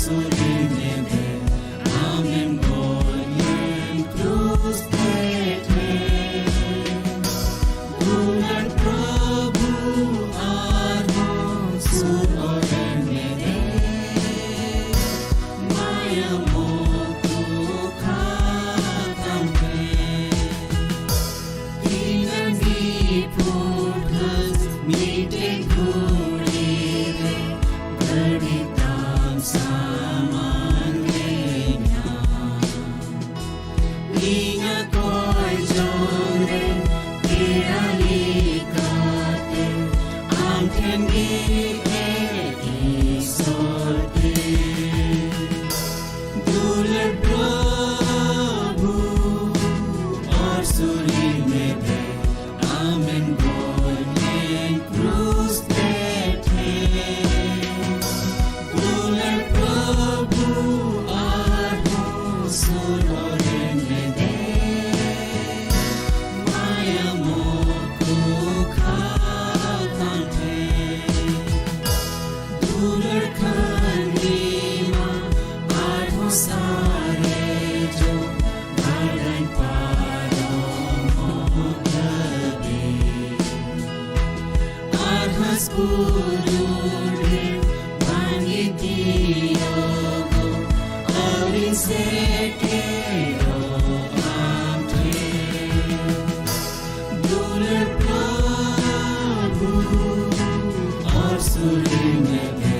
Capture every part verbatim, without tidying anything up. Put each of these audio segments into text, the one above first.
ᱥᱩᱨᱤ ᱢᱮᱫᱮ ᱟᱢᱮᱢ ᱜᱚᱡ ᱞᱮᱱ ᱠᱨᱩᱥ ᱛᱮ ᱴᱷᱮᱱ᱾ ᱫᱩᱞᱟᱹᱲ ᱯᱨᱚᱵᱷᱩ ᱟᱨᱦᱚᱸ ᱥᱩᱨ ᱚᱨᱮ ᱢᱮᱫᱮ ᱢᱟᱭᱟᱢ ᱠᱚ ᱠᱷᱟᱛᱟᱢ ᱴᱷᱮᱱ᱾ ᱤᱧᱟᱹᱜ ᱱᱤᱯᱷᱩᱴ ᱢᱤᱫᱴᱮᱱ ᱜᱷᱩᱲᱤ ᱨᱮ ᱜᱷᱟᱹᱲᱤ ᱛᱟᱢ ᱥᱟᱢᱟᱝ ᱨᱮ ᱧᱟᱢ᱾ ᱤᱧᱟᱹᱜ ᱠᱚᱭ ᱡᱚᱝ ᱨᱮ ᱯᱮᱲᱟ ᱞᱮᱠᱟᱛᱮ ᱟᱢ ᱴᱷᱮᱱ ᱜᱮ ᱤᱥᱚᱨ ᱛᱮ᱾ ᱫᱩᱞᱟᱹᱲ ᱯᱨᱚᱵᱷᱩ ᱚᱨ ᱥᱩᱨᱤ ᱢᱮᱫᱮ ᱟᱢᱮᱢ ᱜᱚᱡ ᱞᱮᱱ ᱠᱨᱩᱥ ᱛᱮ ᱴᱷᱮᱱ᱾ ᱫᱩᱞᱟᱹᱲ ᱯᱨᱚᱵᱷᱩ ᱟᱨᱦᱚᱸ ᱥᱩᱨ ᱚᱨᱮ ᱢᱮᱫᱮ ᱢᱟᱭᱟᱢ ᱠᱚ ᱠᱷᱟᱛᱟᱢ ᱴᱷᱮᱱ᱾ ᱫᱩᱞᱟᱹᱲ ᱠᱷᱟᱹᱱᱤ ᱢᱟ ᱟᱨᱦᱚᱸ ᱥᱟᱨᱮᱡᱚᱜ ᱜᱟᱰᱟᱧ ᱯᱟᱨᱚᱢᱚᱜ ᱫᱷᱟᱹᱵᱤᱡ᱾ ᱟᱨ ᱦᱟᱸᱥ ᱠᱚ ᱨᱩᱰᱮ ᱵᱟᱝ ᱜᱮ ᱛᱤᱭᱳᱜᱚᱜ ᱟᱹᱣᱨᱤᱧ ᱥᱮᱴᱮᱨᱚᱜ ᱟᱢ ᱴᱷᱮᱱ᱾ ᱫᱩᱞᱟᱹᱲ ᱯᱨᱚᱵᱷᱩ ᱚᱨ ᱥᱩᱨᱤ ᱢᱮᱫᱮ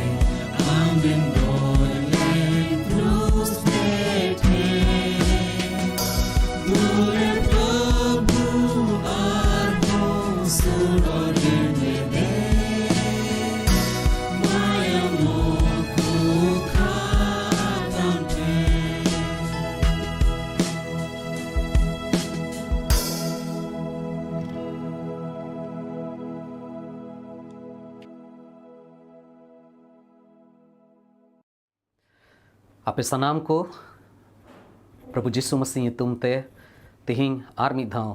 ᱟᱢᱮᱢ ᱜᱚᱡ ᱞᱮᱱ ᱠᱨᱩᱥ ᱛᱮ ᱴᱷᱮᱱ᱾ ᱫᱩᱞᱟᱹᱲ ᱯᱨᱚᱵᱷᱩ ᱟᱨᱦᱚᱸ ᱥᱩᱨ ᱚᱨᱮ ᱢᱮᱫᱮ ᱢᱟᱭᱟᱢ ᱠᱚ ᱠᱷᱟᱛᱟᱢ ᱴᱷᱮᱱ᱾ ᱟᱯᱮ ᱥᱟᱱᱟᱢ ᱠᱚ ᱯᱨᱚᱵᱷᱩ ᱡᱤᱥᱩ ᱢᱟᱹᱥᱤ ᱧᱩᱛᱩᱢ ᱛᱮ ᱛᱮᱦᱮᱧ ᱟᱨ ᱢᱤᱫ ᱫᱷᱟᱣ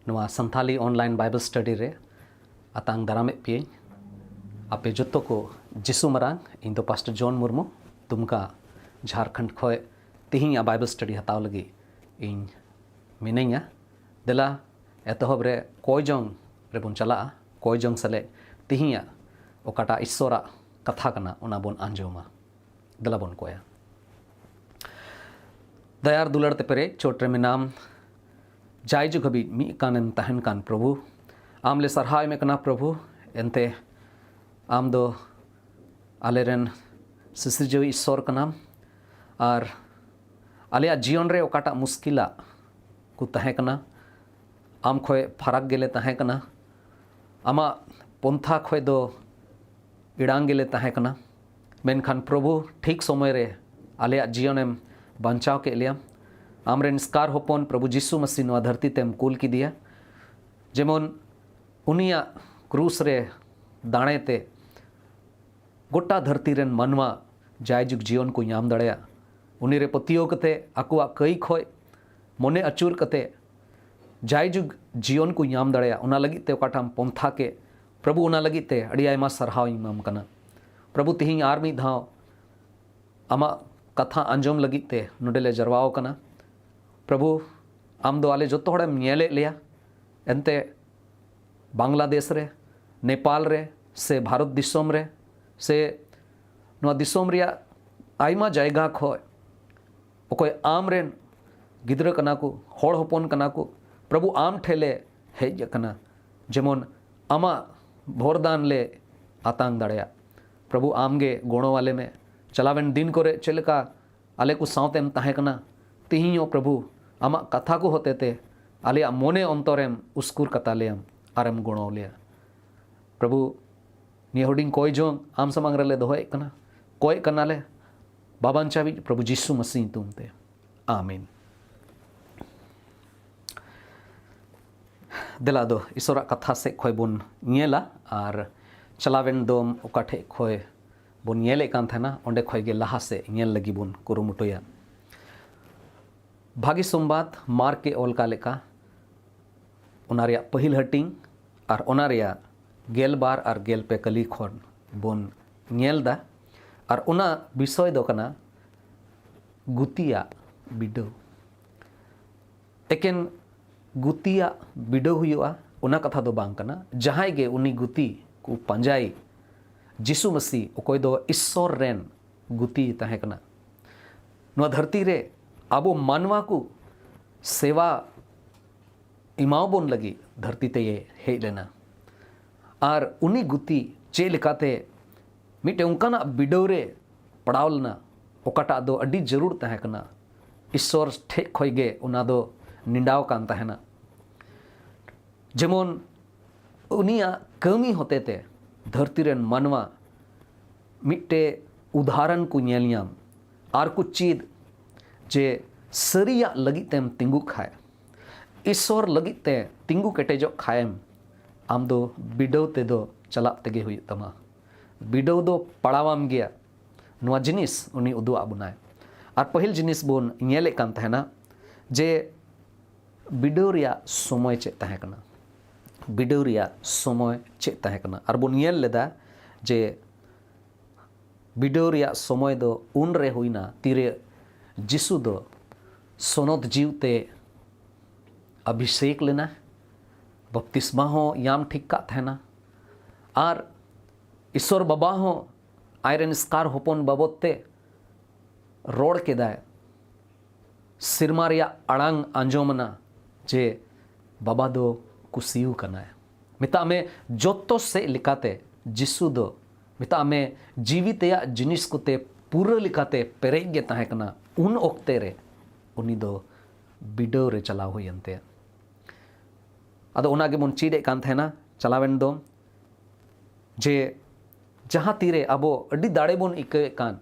ᱱᱚᱣᱟ ᱥᱟᱱᱛᱷᱟᱞᱤ online Bible study ᱨᱮ ᱟᱛᱟᱝ ᱫᱟᱨᱟᱢᱮᱫ ᱯᱮᱭᱟᱹᱧ᱾ ᱟᱯᱮ ᱡᱚᱛᱚ ᱠᱚ ᱡᱤᱥᱩ ᱢᱟᱨᱟᱝ, ᱤᱧ ᱫᱚ ᱯᱟᱥᱴᱚᱨ ᱡᱚᱱ ᱢᱩᱨᱢᱩ᱾ ᱫᱩᱢᱠᱟ, ᱡᱷᱟᱨᱠᱷᱚᱸᱰ ᱠᱷᱚᱱ ᱛᱮᱦᱮᱧᱟᱜ ᱵᱟᱭᱵᱮᱞ ᱥᱴᱟᱰᱤ ᱦᱟᱛᱟᱣ ᱞᱟᱹᱜᱤᱫ ᱤᱧ ᱢᱤᱱᱟᱹᱧᱟ᱾ ᱫᱮᱞᱟ, ᱮᱛᱚᱦᱚᱵ ᱨᱮ ᱠᱚᱭ ᱡᱚᱝ ᱨᱮᱵᱚᱱ ᱪᱟᱞᱟᱜᱼᱟ᱾ ᱠᱚᱭ ᱡᱚᱝ ᱥᱮᱞᱮᱫ ᱛᱮᱦᱮᱧᱟᱜ ᱚᱠᱟᱴᱟᱜ ᱤᱥᱥᱚᱨᱟᱜ ᱠᱟᱛᱷᱟ ᱠᱟᱱᱟ, ᱚᱱᱟ ᱵᱚᱱ ᱟᱸᱡᱚᱢᱟ᱾ ᱫᱮᱞᱟ ᱵᱚᱱ ᱠᱚᱭᱟ᱾ ᱫᱟᱭᱟ ᱟᱨ ᱫᱩᱞᱟᱹᱲ ᱛᱮ ᱯᱮᱨᱮᱡ ᱪᱚᱴ ᱨᱮ ᱢᱮᱱᱟᱢ, ᱡᱟᱭ ᱡᱩᱜᱽ ᱦᱟᱹᱵᱤᱡ ᱢᱤᱫ ᱠᱟᱱᱮᱢ ᱛᱟᱦᱮᱱ ᱠᱟᱱ ᱯᱨᱚᱵᱷᱩ, ᱟᱢ ᱞᱮ ᱥᱟᱨᱦᱟᱣ ᱮᱢᱮ ᱠᱟᱱᱟ ᱯᱨᱚᱵᱷᱩ᱾ ᱮᱱᱛᱮ ᱟᱢ ᱫᱚ ᱟᱞᱮᱨᱮᱱ ᱥᱤᱥᱤᱨᱡᱟᱹᱣᱤᱡ ᱤᱥᱥᱚᱨ ᱠᱟᱱᱟᱢ, ᱟᱨ ᱟᱞᱮᱭᱟᱜ ᱡᱤᱭᱚᱱ ᱨᱮ ᱚᱠᱟᱴᱟᱜ ᱢᱩᱥᱠᱤᱞᱟᱜ ᱠᱚ ᱛᱟᱦᱮᱸ ᱠᱟᱱᱟ, ᱟᱢ ᱠᱷᱚᱱ ᱯᱷᱟᱨᱟᱠ ᱜᱮᱞᱮ ᱛᱟᱦᱮᱸ ᱠᱟᱱᱟ᱾ ᱟᱢᱟᱜ ᱯᱚᱱᱛᱷᱟ ᱠᱷᱚᱱ ᱫᱚ ᱤᱲᱟᱝ ᱜᱮᱞᱮ ᱛᱟᱦᱮᱸ ᱠᱟᱱᱟ᱾ ᱢᱮᱱᱠᱷᱟᱱ ᱯᱨᱚᱵᱷᱩ, ᱴᱷᱤᱠ ᱥᱚᱢᱚᱭ ᱨᱮ ᱟᱞᱮᱭᱟᱜ ᱡᱤᱭᱚᱱᱮᱢ ᱵᱟᱧᱪᱟᱣ ᱠᱮᱫ ᱞᱮᱭᱟ᱾ ᱟᱢᱨᱮᱱ ᱮᱥᱠᱟᱨ ᱦᱚᱯᱚᱱ ᱯᱨᱚᱵᱷᱩ ᱡᱤᱥᱩ ᱢᱟᱹᱥᱤ ᱱᱚᱣᱟ ᱫᱷᱟᱹᱨᱛᱤ ᱛᱮᱢ ᱠᱩᱞ ᱠᱮᱫᱮᱭᱟ, ᱡᱮᱢᱚᱱ ᱩᱱᱤᱭᱟᱜ ᱠᱨᱩᱥ ᱨᱮ ᱫᱟᱲᱮ ᱛᱮ ᱜᱚᱴᱟ ᱫᱷᱟᱹᱨᱛᱤ ᱨᱮᱱ ᱢᱟᱱᱣᱟ ᱡᱟᱭᱡᱩᱜᱽ ᱡᱤᱭᱚᱱ ᱠᱚ ᱧᱟᱢ ᱫᱟᱲᱮᱭᱟᱜ᱾ ᱩᱱᱤ ᱨᱮ ᱯᱟᱹᱛᱭᱟᱹᱣ ᱠᱟᱛᱮ ᱟᱠᱚᱣᱟᱜ ᱠᱟᱹᱭ ᱠᱷᱚᱱ ᱢᱚᱱᱮ ᱟᱹᱪᱩᱨ ᱠᱟᱛᱮ ᱡᱟᱭᱡᱩᱜᱽ ᱡᱤᱭᱚᱱ ᱠᱚ ᱧᱟᱢ ᱫᱟᱲᱮᱭᱟᱜ, ᱚᱱᱟ ᱞᱟᱹᱜᱤᱫ ᱛᱮ ᱚᱠᱟᱴᱟᱜ ᱯᱚᱱᱛᱷᱟ ᱠᱮᱫ, ᱯᱨᱚᱵᱷᱩ, ᱚᱱᱟ ᱞᱟᱹᱜᱤᱫ ᱛᱮ ᱟᱹᱰᱤ ᱟᱭᱢᱟ ᱥᱟᱨᱦᱟᱣ ᱤᱧ ᱮᱢᱟᱢ ᱠᱟᱱᱟ᱾ ᱯᱨᱚᱵᱷᱩ, ᱛᱮᱦᱮᱧ ᱟᱨ ᱢᱤᱫ ᱫᱷᱟᱣ ᱟᱢᱟᱜ ᱠᱟᱛᱷᱟ ᱟᱸᱡᱚᱢ ᱞᱟᱹᱜᱤᱫ ᱛᱮ ᱱᱚᱰᱮ ᱞᱮ ᱡᱟᱨᱣᱟ ᱟᱠᱟᱱᱟ᱾ ᱯᱨᱚᱵᱷᱩ, ᱟᱢ ᱫᱚ ᱟᱞᱮ ᱡᱚᱛᱚ ᱦᱚᱲᱮᱢ ᱧᱮᱞᱮᱫ ᱞᱮᱭᱟ᱾ ᱮᱱᱛᱮ ᱵᱟᱝᱞᱟᱫᱮᱥ ᱨᱮ, ᱱᱮᱯᱟᱞ ᱨᱮ, ᱥᱮ ᱵᱷᱟᱨᱚᱛ ᱫᱤᱥᱚᱢ ᱨᱮ, ᱥᱮ ᱱᱚᱣᱟ ᱫᱤᱥᱚᱢ ᱨᱮᱭᱟᱜ ᱟᱭᱢᱟ ᱡᱟᱭᱜᱟ ᱠᱷᱚᱱ ᱚᱠᱚᱭ ᱟᱢ ᱨᱮᱱ ᱜᱤᱫᱽᱨᱟᱹ ᱠᱟᱱᱟ ᱠᱚ, ᱦᱚᱲ ᱦᱚᱯᱚᱱ ᱠᱟᱱᱟ ᱠᱚ, ᱯᱨᱚᱵᱷᱩ, ᱟᱢ ᱴᱷᱮᱱ ᱞᱮ ᱦᱮᱡ ᱟᱠᱟᱱᱟ, ᱡᱮᱢᱚᱱ ᱟᱢᱟᱜ ᱵᱷᱚᱨᱫᱟᱱ ᱞᱮ ᱟᱛᱟᱝ ᱫᱟᱲᱮᱭᱟᱜ᱾ ᱯᱨᱚᱵᱷᱩ, ᱟᱢ ᱜᱮ ᱜᱚᱲᱚ ᱟᱞᱮ ᱢᱮ᱾ ᱪᱟᱞᱟᱣᱮᱱ ᱫᱤᱱ ᱠᱚᱨᱮ ᱪᱮᱫ ᱞᱮᱠᱟ ᱟᱞᱮ ᱠᱚ ᱥᱟᱶᱛᱮᱢ ᱛᱟᱦᱮᱸ ᱠᱟᱱᱟ, ᱛᱮᱦᱮᱧ ᱦᱚᱸ ᱯᱨᱚᱵᱷᱩ, ᱟᱢᱟᱜ ᱠᱟᱛᱷᱟ ᱠᱚ ᱦᱚᱛᱮ ᱛᱮ ᱟᱞᱮᱭᱟᱜ ᱢᱚᱱᱮ ᱚᱱᱛᱚᱨᱮᱢ ᱩᱥᱠᱩᱨ ᱠᱟᱛᱟ ᱞᱮᱭᱟᱢ ᱟᱨᱮᱢ ᱜᱚᱲᱚ ᱞᱮᱭᱟ᱾ ᱯᱨᱚᱵᱷᱩ, ᱱᱤᱭᱟᱹ ᱦᱩᱰᱤᱧ ᱠᱚᱭ ᱡᱚᱝ ᱟᱢ ᱥᱟᱢᱟᱝ ᱨᱮᱞᱮ ᱫᱚᱦᱚᱭᱮᱫ ᱠᱟᱱᱟ, ᱠᱚᱭᱮᱫ ᱠᱟᱱᱟᱞᱮ ᱵᱟᱵᱟᱧᱪᱟᱣᱤᱡ ᱯᱨᱚᱵᱷᱩ ᱡᱤᱥᱩ ᱢᱟᱹᱥᱤ ᱧᱩᱛᱩᱢ ᱛᱮ, ᱟᱢᱤᱱ᱾ ᱫᱮᱞᱟ ᱫᱚ ᱤᱥᱚᱨᱟᱜ ᱠᱟᱛᱷᱟ ᱥᱮᱫ ᱠᱷᱚᱱ ᱵᱚᱱ ᱧᱮᱞᱟ, ᱟᱨ ᱪᱟᱞᱟᱣᱮᱱ ᱫᱚᱢ ᱚᱠᱟ ᱴᱷᱮᱡ ᱠᱷᱚᱱ ᱵᱚᱱ ᱧᱮᱞᱮᱫ ᱠᱟᱱ ᱛᱟᱦᱮᱱᱟ, ᱚᱸᱰᱮ ᱠᱷᱚᱱ ᱜᱮ ᱞᱟᱦᱟ ᱥᱮᱫ ᱧᱮᱞ ᱞᱟᱹᱜᱤᱫ ᱵᱚᱱ ᱠᱩᱨᱩᱢᱩᱴᱩᱭᱟ᱾ ᱵᱷᱟᱹᱜᱤ ᱥᱚᱢᱵᱟᱫ ᱢᱟᱨᱠ ᱮ ᱚᱞ ᱠᱟᱜ ᱞᱮᱠᱟ, ᱚᱱᱟ ᱨᱮᱭᱟᱜ ᱯᱟᱹᱦᱤᱞ ᱦᱟᱹᱴᱤᱧ ᱟᱨ ᱚᱱᱟ ᱨᱮᱭᱟᱜ ᱜᱮᱞ ᱵᱟᱨ ᱟᱨ ᱜᱮᱞ ᱯᱮ ᱠᱟᱹᱞᱤ ᱠᱷᱚᱱ ᱵᱚᱱ ᱧᱮᱞ ᱫᱟ᱾ ᱟᱨ ᱚᱱᱟ ᱵᱤᱥᱚᱭ ᱫᱚ ᱠᱟᱱᱟ ᱜᱩᱛᱤᱭᱟᱜ ᱵᱤᱰᱟᱹᱣ᱾ ᱮᱠᱮᱱ ᱜᱩᱛᱤᱭᱟᱜ ᱵᱤᱰᱟᱹᱣ ᱦᱩᱭᱩᱜᱼᱟ, ᱚᱱᱟ ᱠᱟᱛᱷᱟ ᱫᱚ ᱵᱟᱝ ᱠᱟᱱᱟ᱾ ᱡᱟᱦᱟᱸᱭ ᱜᱮ ᱩᱱᱤ ᱜᱩᱛᱤ ᱠᱚ ᱯᱟᱸᱡᱟᱭ, ᱡᱤᱥᱩ ᱢᱟᱹᱥᱤ, ᱚᱠᱚᱭ ᱫᱚ ᱤᱥᱥᱚᱨ ᱨᱮᱱ ᱜᱩᱛᱤ ᱛᱟᱦᱮᱸ ᱠᱟᱱᱟ, ᱱᱚᱣᱟ ᱫᱷᱟᱹᱨᱛᱤ ᱨᱮ ᱟᱵᱚ ᱢᱟᱱᱣᱟ ᱠᱚ ᱥᱮᱵᱟ ᱮᱢᱟᱣᱵᱚᱱ ᱞᱟᱹᱜᱤᱫ ᱫᱷᱟᱹᱨᱛᱤ ᱛᱮᱭ ᱦᱮᱡ ᱞᱮᱱᱟ᱾ ᱟᱨ ᱩᱱᱤ ᱜᱩᱛᱤ ᱪᱮᱫ ᱞᱮᱠᱟᱛᱮ ᱢᱤᱫᱴᱮᱱ ᱚᱱᱠᱟᱱᱟᱜ ᱵᱤᱰᱟᱹᱣ ᱨᱮ ᱯᱟᱲᱟᱣ ᱞᱮᱱᱟ, ᱚᱠᱟᱴᱟᱜ ᱫᱚ ᱟᱹᱰᱤ ᱡᱟᱹᱨᱩᱲ ᱛᱟᱦᱮᱸ ᱠᱟᱱᱟ, ᱤᱥᱥᱚᱨ ᱴᱷᱮᱡ ᱠᱷᱚᱡ ᱜᱮ ᱚᱱᱟ ᱫᱚ ᱱᱮᱰᱟᱣ ᱠᱟᱱ ᱛᱟᱦᱮᱱᱟ᱾ ᱡᱮᱢᱚᱱ ᱩᱱᱤᱭᱟᱜ ᱠᱟᱹᱢᱤ ᱦᱚᱛᱮᱛᱮ ᱫᱷᱟᱹᱨᱛᱤ ᱨᱮᱱ ᱢᱟᱱᱣᱟ ᱢᱤᱫᱴᱮᱡ ᱩᱫᱟᱦᱚᱨᱚᱱ ᱠᱚ ᱧᱮᱞ ᱧᱟᱢ ᱟᱨ ᱠᱚ ᱪᱮᱫ ᱡᱮ ᱥᱟᱹᱨᱤᱭᱟᱜ ᱞᱟᱹᱜᱤᱫ ᱛᱮᱢ ᱛᱤᱸᱜᱩᱜ ᱠᱷᱟᱡ, ᱤᱥᱥᱚᱨ ᱞᱟᱹᱜᱤᱫ ᱛᱮ ᱛᱤᱸᱜᱩ ᱠᱮᱴᱮᱡᱚᱜ ᱠᱷᱟᱡᱮᱢ, ᱟᱢ ᱫᱚ ᱵᱤᱰᱟᱹᱣ ᱛᱮᱫᱚ ᱪᱟᱞᱟᱜ ᱛᱮᱜᱮ ᱦᱩᱭᱩᱜ ᱛᱟᱢᱟ᱾ ᱵᱤᱰᱟᱹᱣ ᱫᱚ ᱯᱟᱲᱟᱣᱟᱢ ᱜᱮᱭᱟ᱾ ᱱᱚᱣᱟ ᱡᱤᱱᱤᱥ ᱩᱱᱤ ᱩᱫᱩᱜ ᱟᱫ ᱵᱚᱱᱟᱭ᱾ ᱟᱨ ᱯᱟᱹᱦᱤᱞ ᱡᱤᱱᱤᱥ ᱵᱚᱱ ᱧᱮᱞᱮᱫ ᱠᱟᱱ ᱛᱟᱦᱮᱱᱟ ᱡᱮ ᱵᱤᱰᱟᱹᱣ ᱨᱮᱭᱟᱜ ᱥᱚᱢᱚᱭ ᱪᱮᱫ ᱛᱟᱦᱮᱸ ᱠᱟᱱᱟ᱾ ᱵᱤᱰᱟᱹᱣ ᱨᱮᱭᱟᱜ ᱥᱚᱢᱚᱭ ᱪᱮᱫ ᱛᱟᱦᱮᱸ ᱠᱟᱱᱟ? ᱟᱨ ᱵᱚᱱ ᱧᱮᱞ ᱞᱮᱫᱟ ᱡᱮ ᱵᱤᱰᱟᱹᱣ ᱨᱮᱭᱟᱜ ᱥᱚᱢᱚᱭ ᱫᱚ ᱩᱱ ᱨᱮ ᱦᱩᱭᱱᱟ, ᱛᱤᱨᱮ ᱡᱤᱥᱩ ᱫᱚ ᱥᱚᱱᱚᱛ ᱡᱤᱣᱤ ᱛᱮ ᱚᱵᱷᱤᱥᱮᱠ ᱞᱮᱱᱟ, ᱵᱟᱯᱛᱤᱥᱢᱟ ᱦᱚᱸ ᱧᱟᱢ ᱴᱷᱤᱠ ᱠᱟᱜ ᱛᱟᱦᱮᱱᱟ, ᱟᱨ ᱤᱥᱥᱚᱨ ᱵᱟᱵᱟ ᱦᱚᱸ ᱟᱡᱨᱮᱱ ᱮᱥᱠᱟᱨ ᱦᱚᱯᱚᱱ ᱵᱟᱵᱚᱫ ᱛᱮ ᱨᱚᱲ ᱠᱮᱫᱟᱭ᱾ ᱥᱮᱨᱢᱟ ᱨᱮᱭᱟᱜ ᱟᱲᱟᱝ ᱟᱸᱡᱚᱢ ᱮᱱᱟ ᱡᱮ ᱵᱟᱵᱟ ᱫᱚ ᱠᱩᱥᱤᱣ ᱠᱟᱱᱟᱭ᱾ ᱢᱮᱛᱟᱜ ᱢᱮ, ᱡᱚᱛᱚ ᱥᱮᱫ ᱞᱮᱠᱟᱛᱮ ᱡᱤᱥᱩ ᱫᱚ, ᱢᱮᱛᱟᱜ ᱢᱮ, ᱡᱤᱣᱤ ᱛᱮᱭᱟᱜ ᱡᱤᱱᱤᱥ ᱠᱚᱛᱮ ᱯᱩᱨᱟᱹ ᱞᱮᱠᱟᱛᱮ ᱯᱮᱨᱮᱡ ᱜᱮ ᱛᱟᱦᱮᱸ ᱠᱟᱱᱟ᱾ ᱩᱱ ᱚᱠᱛᱮ ᱨᱮ ᱩᱱᱤ ᱫᱚ ᱵᱤᱰᱟᱹᱣ ᱨᱮ ᱪᱟᱞᱟᱣ ᱦᱩᱭᱮᱱ ᱛᱟᱭᱟ᱾ ᱟᱫᱚ ᱚᱱᱟ ᱜᱮᱵᱚᱱ ᱪᱮᱫ ᱮᱫ ᱠᱟᱱ ᱛᱟᱦᱮᱱᱟ ᱪᱟᱞᱟᱣᱮᱱ ᱫᱚ, ᱡᱮ ᱡᱟᱦᱟᱸ ᱛᱤᱨᱮ ᱟᱵᱚ ᱟᱹᱰᱤ ᱫᱟᱲᱮ ᱵᱚᱱ ᱟᱹᱭᱠᱟᱹᱣᱮᱫ ᱠᱟᱱ,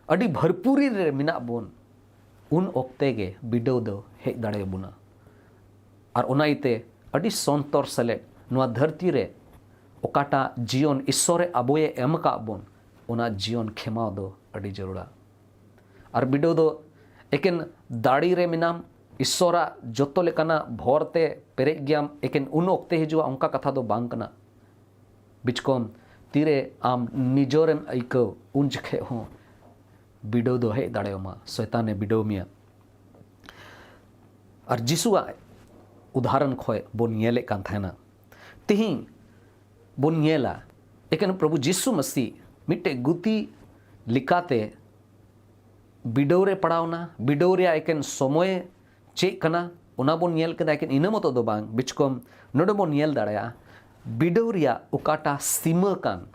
ᱟᱹᱰᱤ ᱵᱷᱟᱨᱯᱩᱨᱤ ᱨᱮ ᱢᱮᱱᱟᱜ ᱵᱚᱱ, ᱩᱱ ᱚᱠᱛᱮ ᱜᱮ ᱵᱤᱰᱟᱹᱣ ᱫᱚ ᱦᱮᱡ ᱫᱟᱲᱮᱭᱟᱵᱚᱱᱟ᱾ ᱟᱨ ᱚᱱᱟ ᱤᱭᱟᱹᱛᱮ ᱟᱹᱰᱤ ᱥᱚᱱᱛᱚᱨ ᱥᱮᱞᱮᱫ ᱱᱚᱣᱟ ᱫᱷᱟᱹᱨᱛᱤ ᱨᱮ ᱚᱠᱟᱴᱟᱜ ᱡᱤᱭᱚᱱ ᱤᱥᱥᱚᱨᱮ ᱟᱵᱚᱭᱮ ᱮᱢ ᱟᱠᱟᱫ ᱵᱚᱱ, ᱚᱱᱟ ᱡᱤᱭᱚᱱ ᱠᱷᱮᱢᱟᱣ ᱫᱚ ᱟᱹᱰᱤ ᱡᱟᱹᱨᱩᱲᱟ᱾ ᱟᱨ ᱵᱤᱰᱟᱹᱣ ᱫᱚ ᱮᱠᱮᱱ ᱫᱟᱲᱮ ᱨᱮ ᱢᱮᱱᱟᱢ, ᱤᱥᱥᱚᱨᱟᱜ ᱡᱚᱛᱚ ᱞᱮᱠᱟᱱᱟᱜ ᱵᱷᱚᱨ ᱛᱮ ᱯᱮᱨᱮᱡ ᱜᱮᱭᱟᱢ, ᱮᱠᱮᱱ ᱩᱱ ᱚᱠᱛᱮ ᱦᱤᱡᱩᱜᱼᱟ, ᱚᱱᱠᱟ ᱠᱟᱛᱷᱟ ᱫᱚ ᱵᱟᱝ ᱠᱟᱱᱟ᱾ ᱵᱤᱪᱠᱚᱢ ᱛᱤᱨᱮ ᱟᱢ ᱱᱤᱡᱚᱨᱮᱢ ᱟᱹᱭᱠᱟᱹᱣ, ᱩᱱ ᱡᱚᱠᱷᱮᱡ ᱦᱚᱸ ᱵᱤᱰᱟᱹᱣ ᱫᱚ ᱦᱮᱡ ᱫᱟᱲᱮᱭᱟᱢᱟ, ᱥᱚᱭᱛᱟᱱᱮ ᱵᱤᱰᱟᱹᱣ ᱢᱮᱭᱟ᱾ ᱟᱨ ᱡᱤᱥᱩᱣᱟᱜ ᱩᱫᱟᱦᱚᱨᱚᱱ ᱠᱷᱚᱱ ᱵᱚᱱ ᱧᱮᱞᱮᱫ ᱠᱟᱱ ᱛᱟᱦᱮᱱᱟ᱾ ᱛᱤᱦᱤᱧ ᱵᱚᱱ ᱧᱮᱞᱟ, ᱮᱠᱮᱱ ᱯᱨᱚᱵᱷᱩ ᱡᱤᱥᱩ ᱢᱟᱹᱥᱤ ᱢᱤᱫᱴᱮᱡ ᱜᱩᱛᱤ ᱞᱮᱠᱟᱛᱮ ᱵᱤᱰᱟᱹᱣ ᱨᱮ ᱯᱟᱲᱟᱣᱱᱟ᱾ ᱵᱤᱰᱟᱹᱣ ᱨᱮᱭᱟᱜ ᱮᱠᱮᱱ ᱥᱚᱢᱚᱭ ᱪᱮᱫ ᱠᱟᱱᱟ, ᱚᱱᱟ ᱵᱚᱱ ᱧᱮᱞ ᱠᱮᱫᱟ᱾ ᱮᱠᱮᱱ ᱤᱱᱟᱹ ᱢᱚᱛᱚ ᱫᱚ ᱵᱟᱝ, ᱵᱤᱪᱠᱚᱢ ᱱᱚᱰᱮ ᱵᱚᱱ ᱧᱮᱞ ᱫᱟᱲᱮᱭᱟᱜᱼᱟ, ᱵᱤᱰᱟᱹᱣ ᱨᱮᱭᱟᱜ ᱚᱠᱟᱴᱟᱜ ᱥᱤᱢᱟᱹ ᱠᱟᱱ,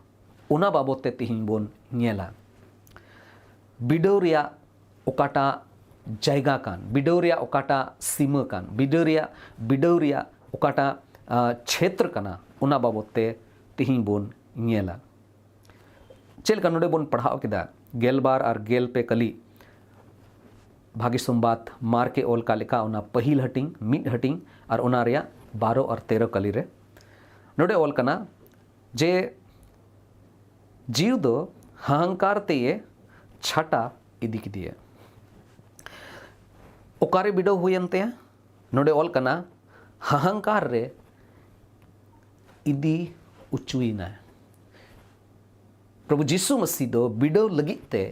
ᱚᱱᱟ ᱵᱟᱵᱚᱛ ᱛᱮ ᱛᱤᱦᱤᱧ ᱵᱚᱱ ᱧᱮᱞᱟ᱾ ᱵᱤᱰᱟᱹᱣ ᱨᱮᱭᱟᱜ ᱚᱠᱟᱴᱟᱜ ᱡᱟᱭᱜᱟ ᱠᱟᱱ, ᱵᱤᱰᱟᱹᱣ ᱨᱮᱭᱟᱜ ᱚᱠᱟᱴᱟᱜ ᱥᱤᱢᱟᱹ ᱠᱟᱱ, ᱵᱤᱰᱟᱹᱣ ᱨᱮᱭᱟᱜ, ᱵᱤᱰᱟᱹᱣ ᱨᱮᱭᱟᱜ ᱚᱠᱟᱴᱟᱜ, ᱟ, ᱪᱷᱮᱛᱨᱚ ᱠᱟᱱᱟ, ᱚᱱᱟ ᱵᱟᱵᱚᱛ ᱛᱮ ᱛᱤᱦᱤᱧ ᱵᱚᱱ ᱧᱮᱞᱟ᱾ ᱪᱮᱫ ᱞᱮᱠᱟ ᱱᱚᱰᱮ ᱵᱚᱱ ᱯᱟᱲᱦᱟᱣ ᱠᱮᱫᱟ, ᱜᱮᱞᱵᱟᱨ ᱟᱨ ᱜᱮᱞ ᱯᱮ ᱠᱟᱹᱞᱤ, ᱵᱷᱟᱹᱜᱤ ᱥᱚᱢᱵᱟᱫ ᱢᱟᱨᱠᱮ ᱚᱞ ᱠᱟᱜ ᱞᱮᱠᱟ, ᱚᱱᱟ ᱯᱟᱹᱦᱤᱞ ᱦᱟᱹᱴᱤᱧ, ᱢᱤᱫ ᱦᱟᱹᱴᱤᱧ, ᱟᱨ ᱚᱱᱟ ᱨᱮᱭᱟᱜ ᱵᱟᱨᱚ ᱟᱨ ᱛᱮᱨᱚ ᱠᱟᱹᱞᱤ ᱨᱮ ᱱᱚᱰᱮ ᱚᱞ ᱠᱟᱱᱟ ᱡᱮ, ᱡᱤᱣᱤ ᱫᱚ ᱦᱟᱦᱟᱝᱠᱟᱨ ᱛᱮᱭᱮ ᱪᱷᱟᱴᱟ ᱤᱫᱤ ᱠᱮᱫᱮᱭᱟ᱾ ᱚᱠᱟᱨᱮ ᱵᱤᱰᱟᱹᱣ ᱦᱩᱭᱮᱱ ᱛᱟᱭᱟ? ᱱᱚᱰᱮ ᱚᱞ ᱠᱟᱱᱟ, ᱦᱟᱦᱟᱝᱠᱟᱨ ᱨᱮ ᱤᱫᱤ ᱚᱪᱚᱭᱮᱱᱟᱭ᱾ ᱯᱨᱚᱵᱷᱩ ᱡᱤᱥᱩ ᱢᱟᱹᱥᱤ ᱫᱚ ᱵᱤᱰᱟᱹᱣ ᱞᱟᱹᱜᱤᱫ ᱛᱮ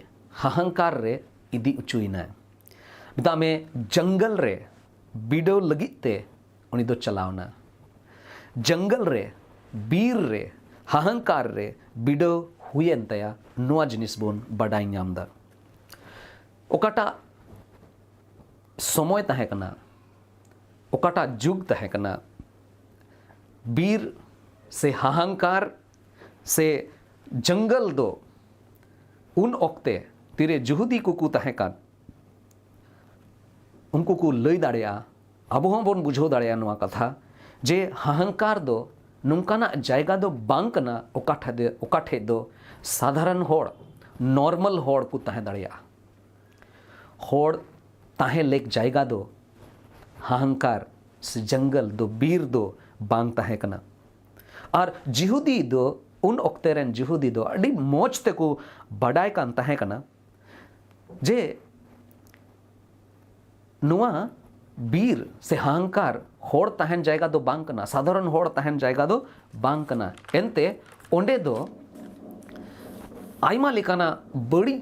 ᱦᱟᱦᱟᱝᱠᱟᱨ ᱨᱮ ᱤᱫᱤ ᱚᱪᱚᱭᱮᱱᱟᱭ᱾ ᱢᱮᱛᱟᱜ ᱢᱮ, ᱡᱚᱝᱜᱚᱞ ᱨᱮ ᱵᱤᱰᱟᱹᱣ ᱞᱟᱹᱜᱤᱫ ᱛᱮ ᱩᱱᱤ ᱫᱚ ᱪᱟᱞᱟᱣ ᱮᱱᱟ᱾ ᱡᱚᱝᱜᱚᱞ ᱨᱮ, ᱵᱤᱨ ᱨᱮ, ᱦᱟᱦᱟᱝᱠᱟᱨ ᱨᱮ ᱵᱤᱰᱟᱹᱣ ᱦᱩᱭᱮᱱ ᱛᱟᱭᱟ, ᱱᱚᱣᱟ ᱡᱤᱱᱤᱥ ᱵᱚᱱ ᱵᱟᱰᱟᱭ ᱧᱟᱢ ᱮᱫᱟ᱾ ᱚᱠᱟᱴᱟᱜ ᱥᱚᱢᱚᱭ ᱛᱟᱦᱮᱸ ᱠᱟᱱᱟ, ᱚᱠᱟᱴᱟᱜ ᱡᱩᱜᱽ ᱛᱟᱦᱮᱸ ᱠᱟᱱᱟ, ᱵᱤᱨ ᱥᱮ ᱦᱟᱦᱟᱝᱠᱟᱨ ᱥᱮ ᱡᱚᱝᱜᱚᱞ ᱫᱚ ᱩᱱ ᱚᱠᱛᱮ ᱛᱤᱨᱮ ᱡᱩᱦᱩᱫᱤ ᱠᱚᱠᱚ ᱛᱟᱦᱮᱸ ᱠᱟᱱ, ᱩᱱᱠᱩ ᱠᱚ ᱞᱟᱹᱭ ᱫᱟᱲᱮᱭᱟᱜᱼᱟ, ᱟᱵᱚ ᱦᱚᱸ ᱵᱚᱱ ᱵᱩᱡᱷᱟᱹᱣ ᱫᱟᱲᱮᱭᱟᱜᱼᱟ ᱱᱚᱣᱟ ᱠᱟᱛᱷᱟ, ᱡᱮ ᱦᱟᱦᱟᱝᱠᱟᱨ ᱫᱚ ᱱᱚᱝᱠᱟᱱᱟᱜ ᱡᱟᱭᱜᱟ ᱫᱚ ᱵᱟᱝ ᱠᱟᱱᱟ, ᱚᱠᱟ ᱴᱷᱮᱡ ᱫᱚ, ᱚᱠᱟ ᱴᱷᱮᱡ ᱫᱚ ᱥᱟᱫᱷᱟᱨᱚᱱ ᱦᱚᱲ, ᱱᱚᱨᱢᱟᱞ ᱦᱚᱲ ᱠᱚ ᱛᱟᱦᱮᱸ ᱫᱟᱲᱮᱭᱟᱜᱼᱟ᱾ ᱦᱚᱲ ᱛᱟᱦᱮᱸ ᱞᱮᱠ ᱡᱟᱭᱜᱟ ᱫᱚ ᱦᱟᱦᱟᱝᱠᱟᱨ ᱥᱮ ᱡᱚᱝᱜᱚᱞ ᱫᱚ, ᱵᱤᱨ ᱫᱚ ᱵᱟᱝ ᱛᱟᱦᱮᱸ ᱠᱟᱱᱟ᱾ ᱟᱨ ᱡᱤᱦᱩᱫᱤ ᱫᱚ, ᱩᱱ ᱚᱠᱛᱮ ᱨᱮᱱ ᱡᱤᱦᱩᱫᱤ ᱫᱚ ᱟᱹᱰᱤ ᱢᱚᱡᱽ ᱛᱮᱠᱚ ᱵᱟᱰᱟᱭ ᱠᱟᱱ ᱛᱟᱦᱮᱸ ᱠᱟᱱᱟ ᱡᱮ ᱱᱚᱣᱟ ᱵᱤᱨ ᱥᱮ ᱦᱟᱦᱟᱝᱠᱟᱨ ᱦᱚᱲ ᱛᱟᱦᱮᱱ ᱡᱟᱭᱜᱟ ᱫᱚ ᱵᱟᱝ ᱠᱟᱱᱟ, ᱥᱟᱫᱷᱟᱨᱚᱱ ᱦᱚᱲ ᱛᱟᱦᱮᱱ ᱡᱟᱭᱜᱟ ᱫᱚ ᱵᱟᱝ ᱠᱟᱱᱟ᱾ ᱮᱱᱛᱮ ᱚᱸᱰᱮ ᱫᱚ ᱟᱭᱢᱟ ᱞᱮᱠᱟᱱᱟᱜ ᱵᱟᱹᱲᱤᱡ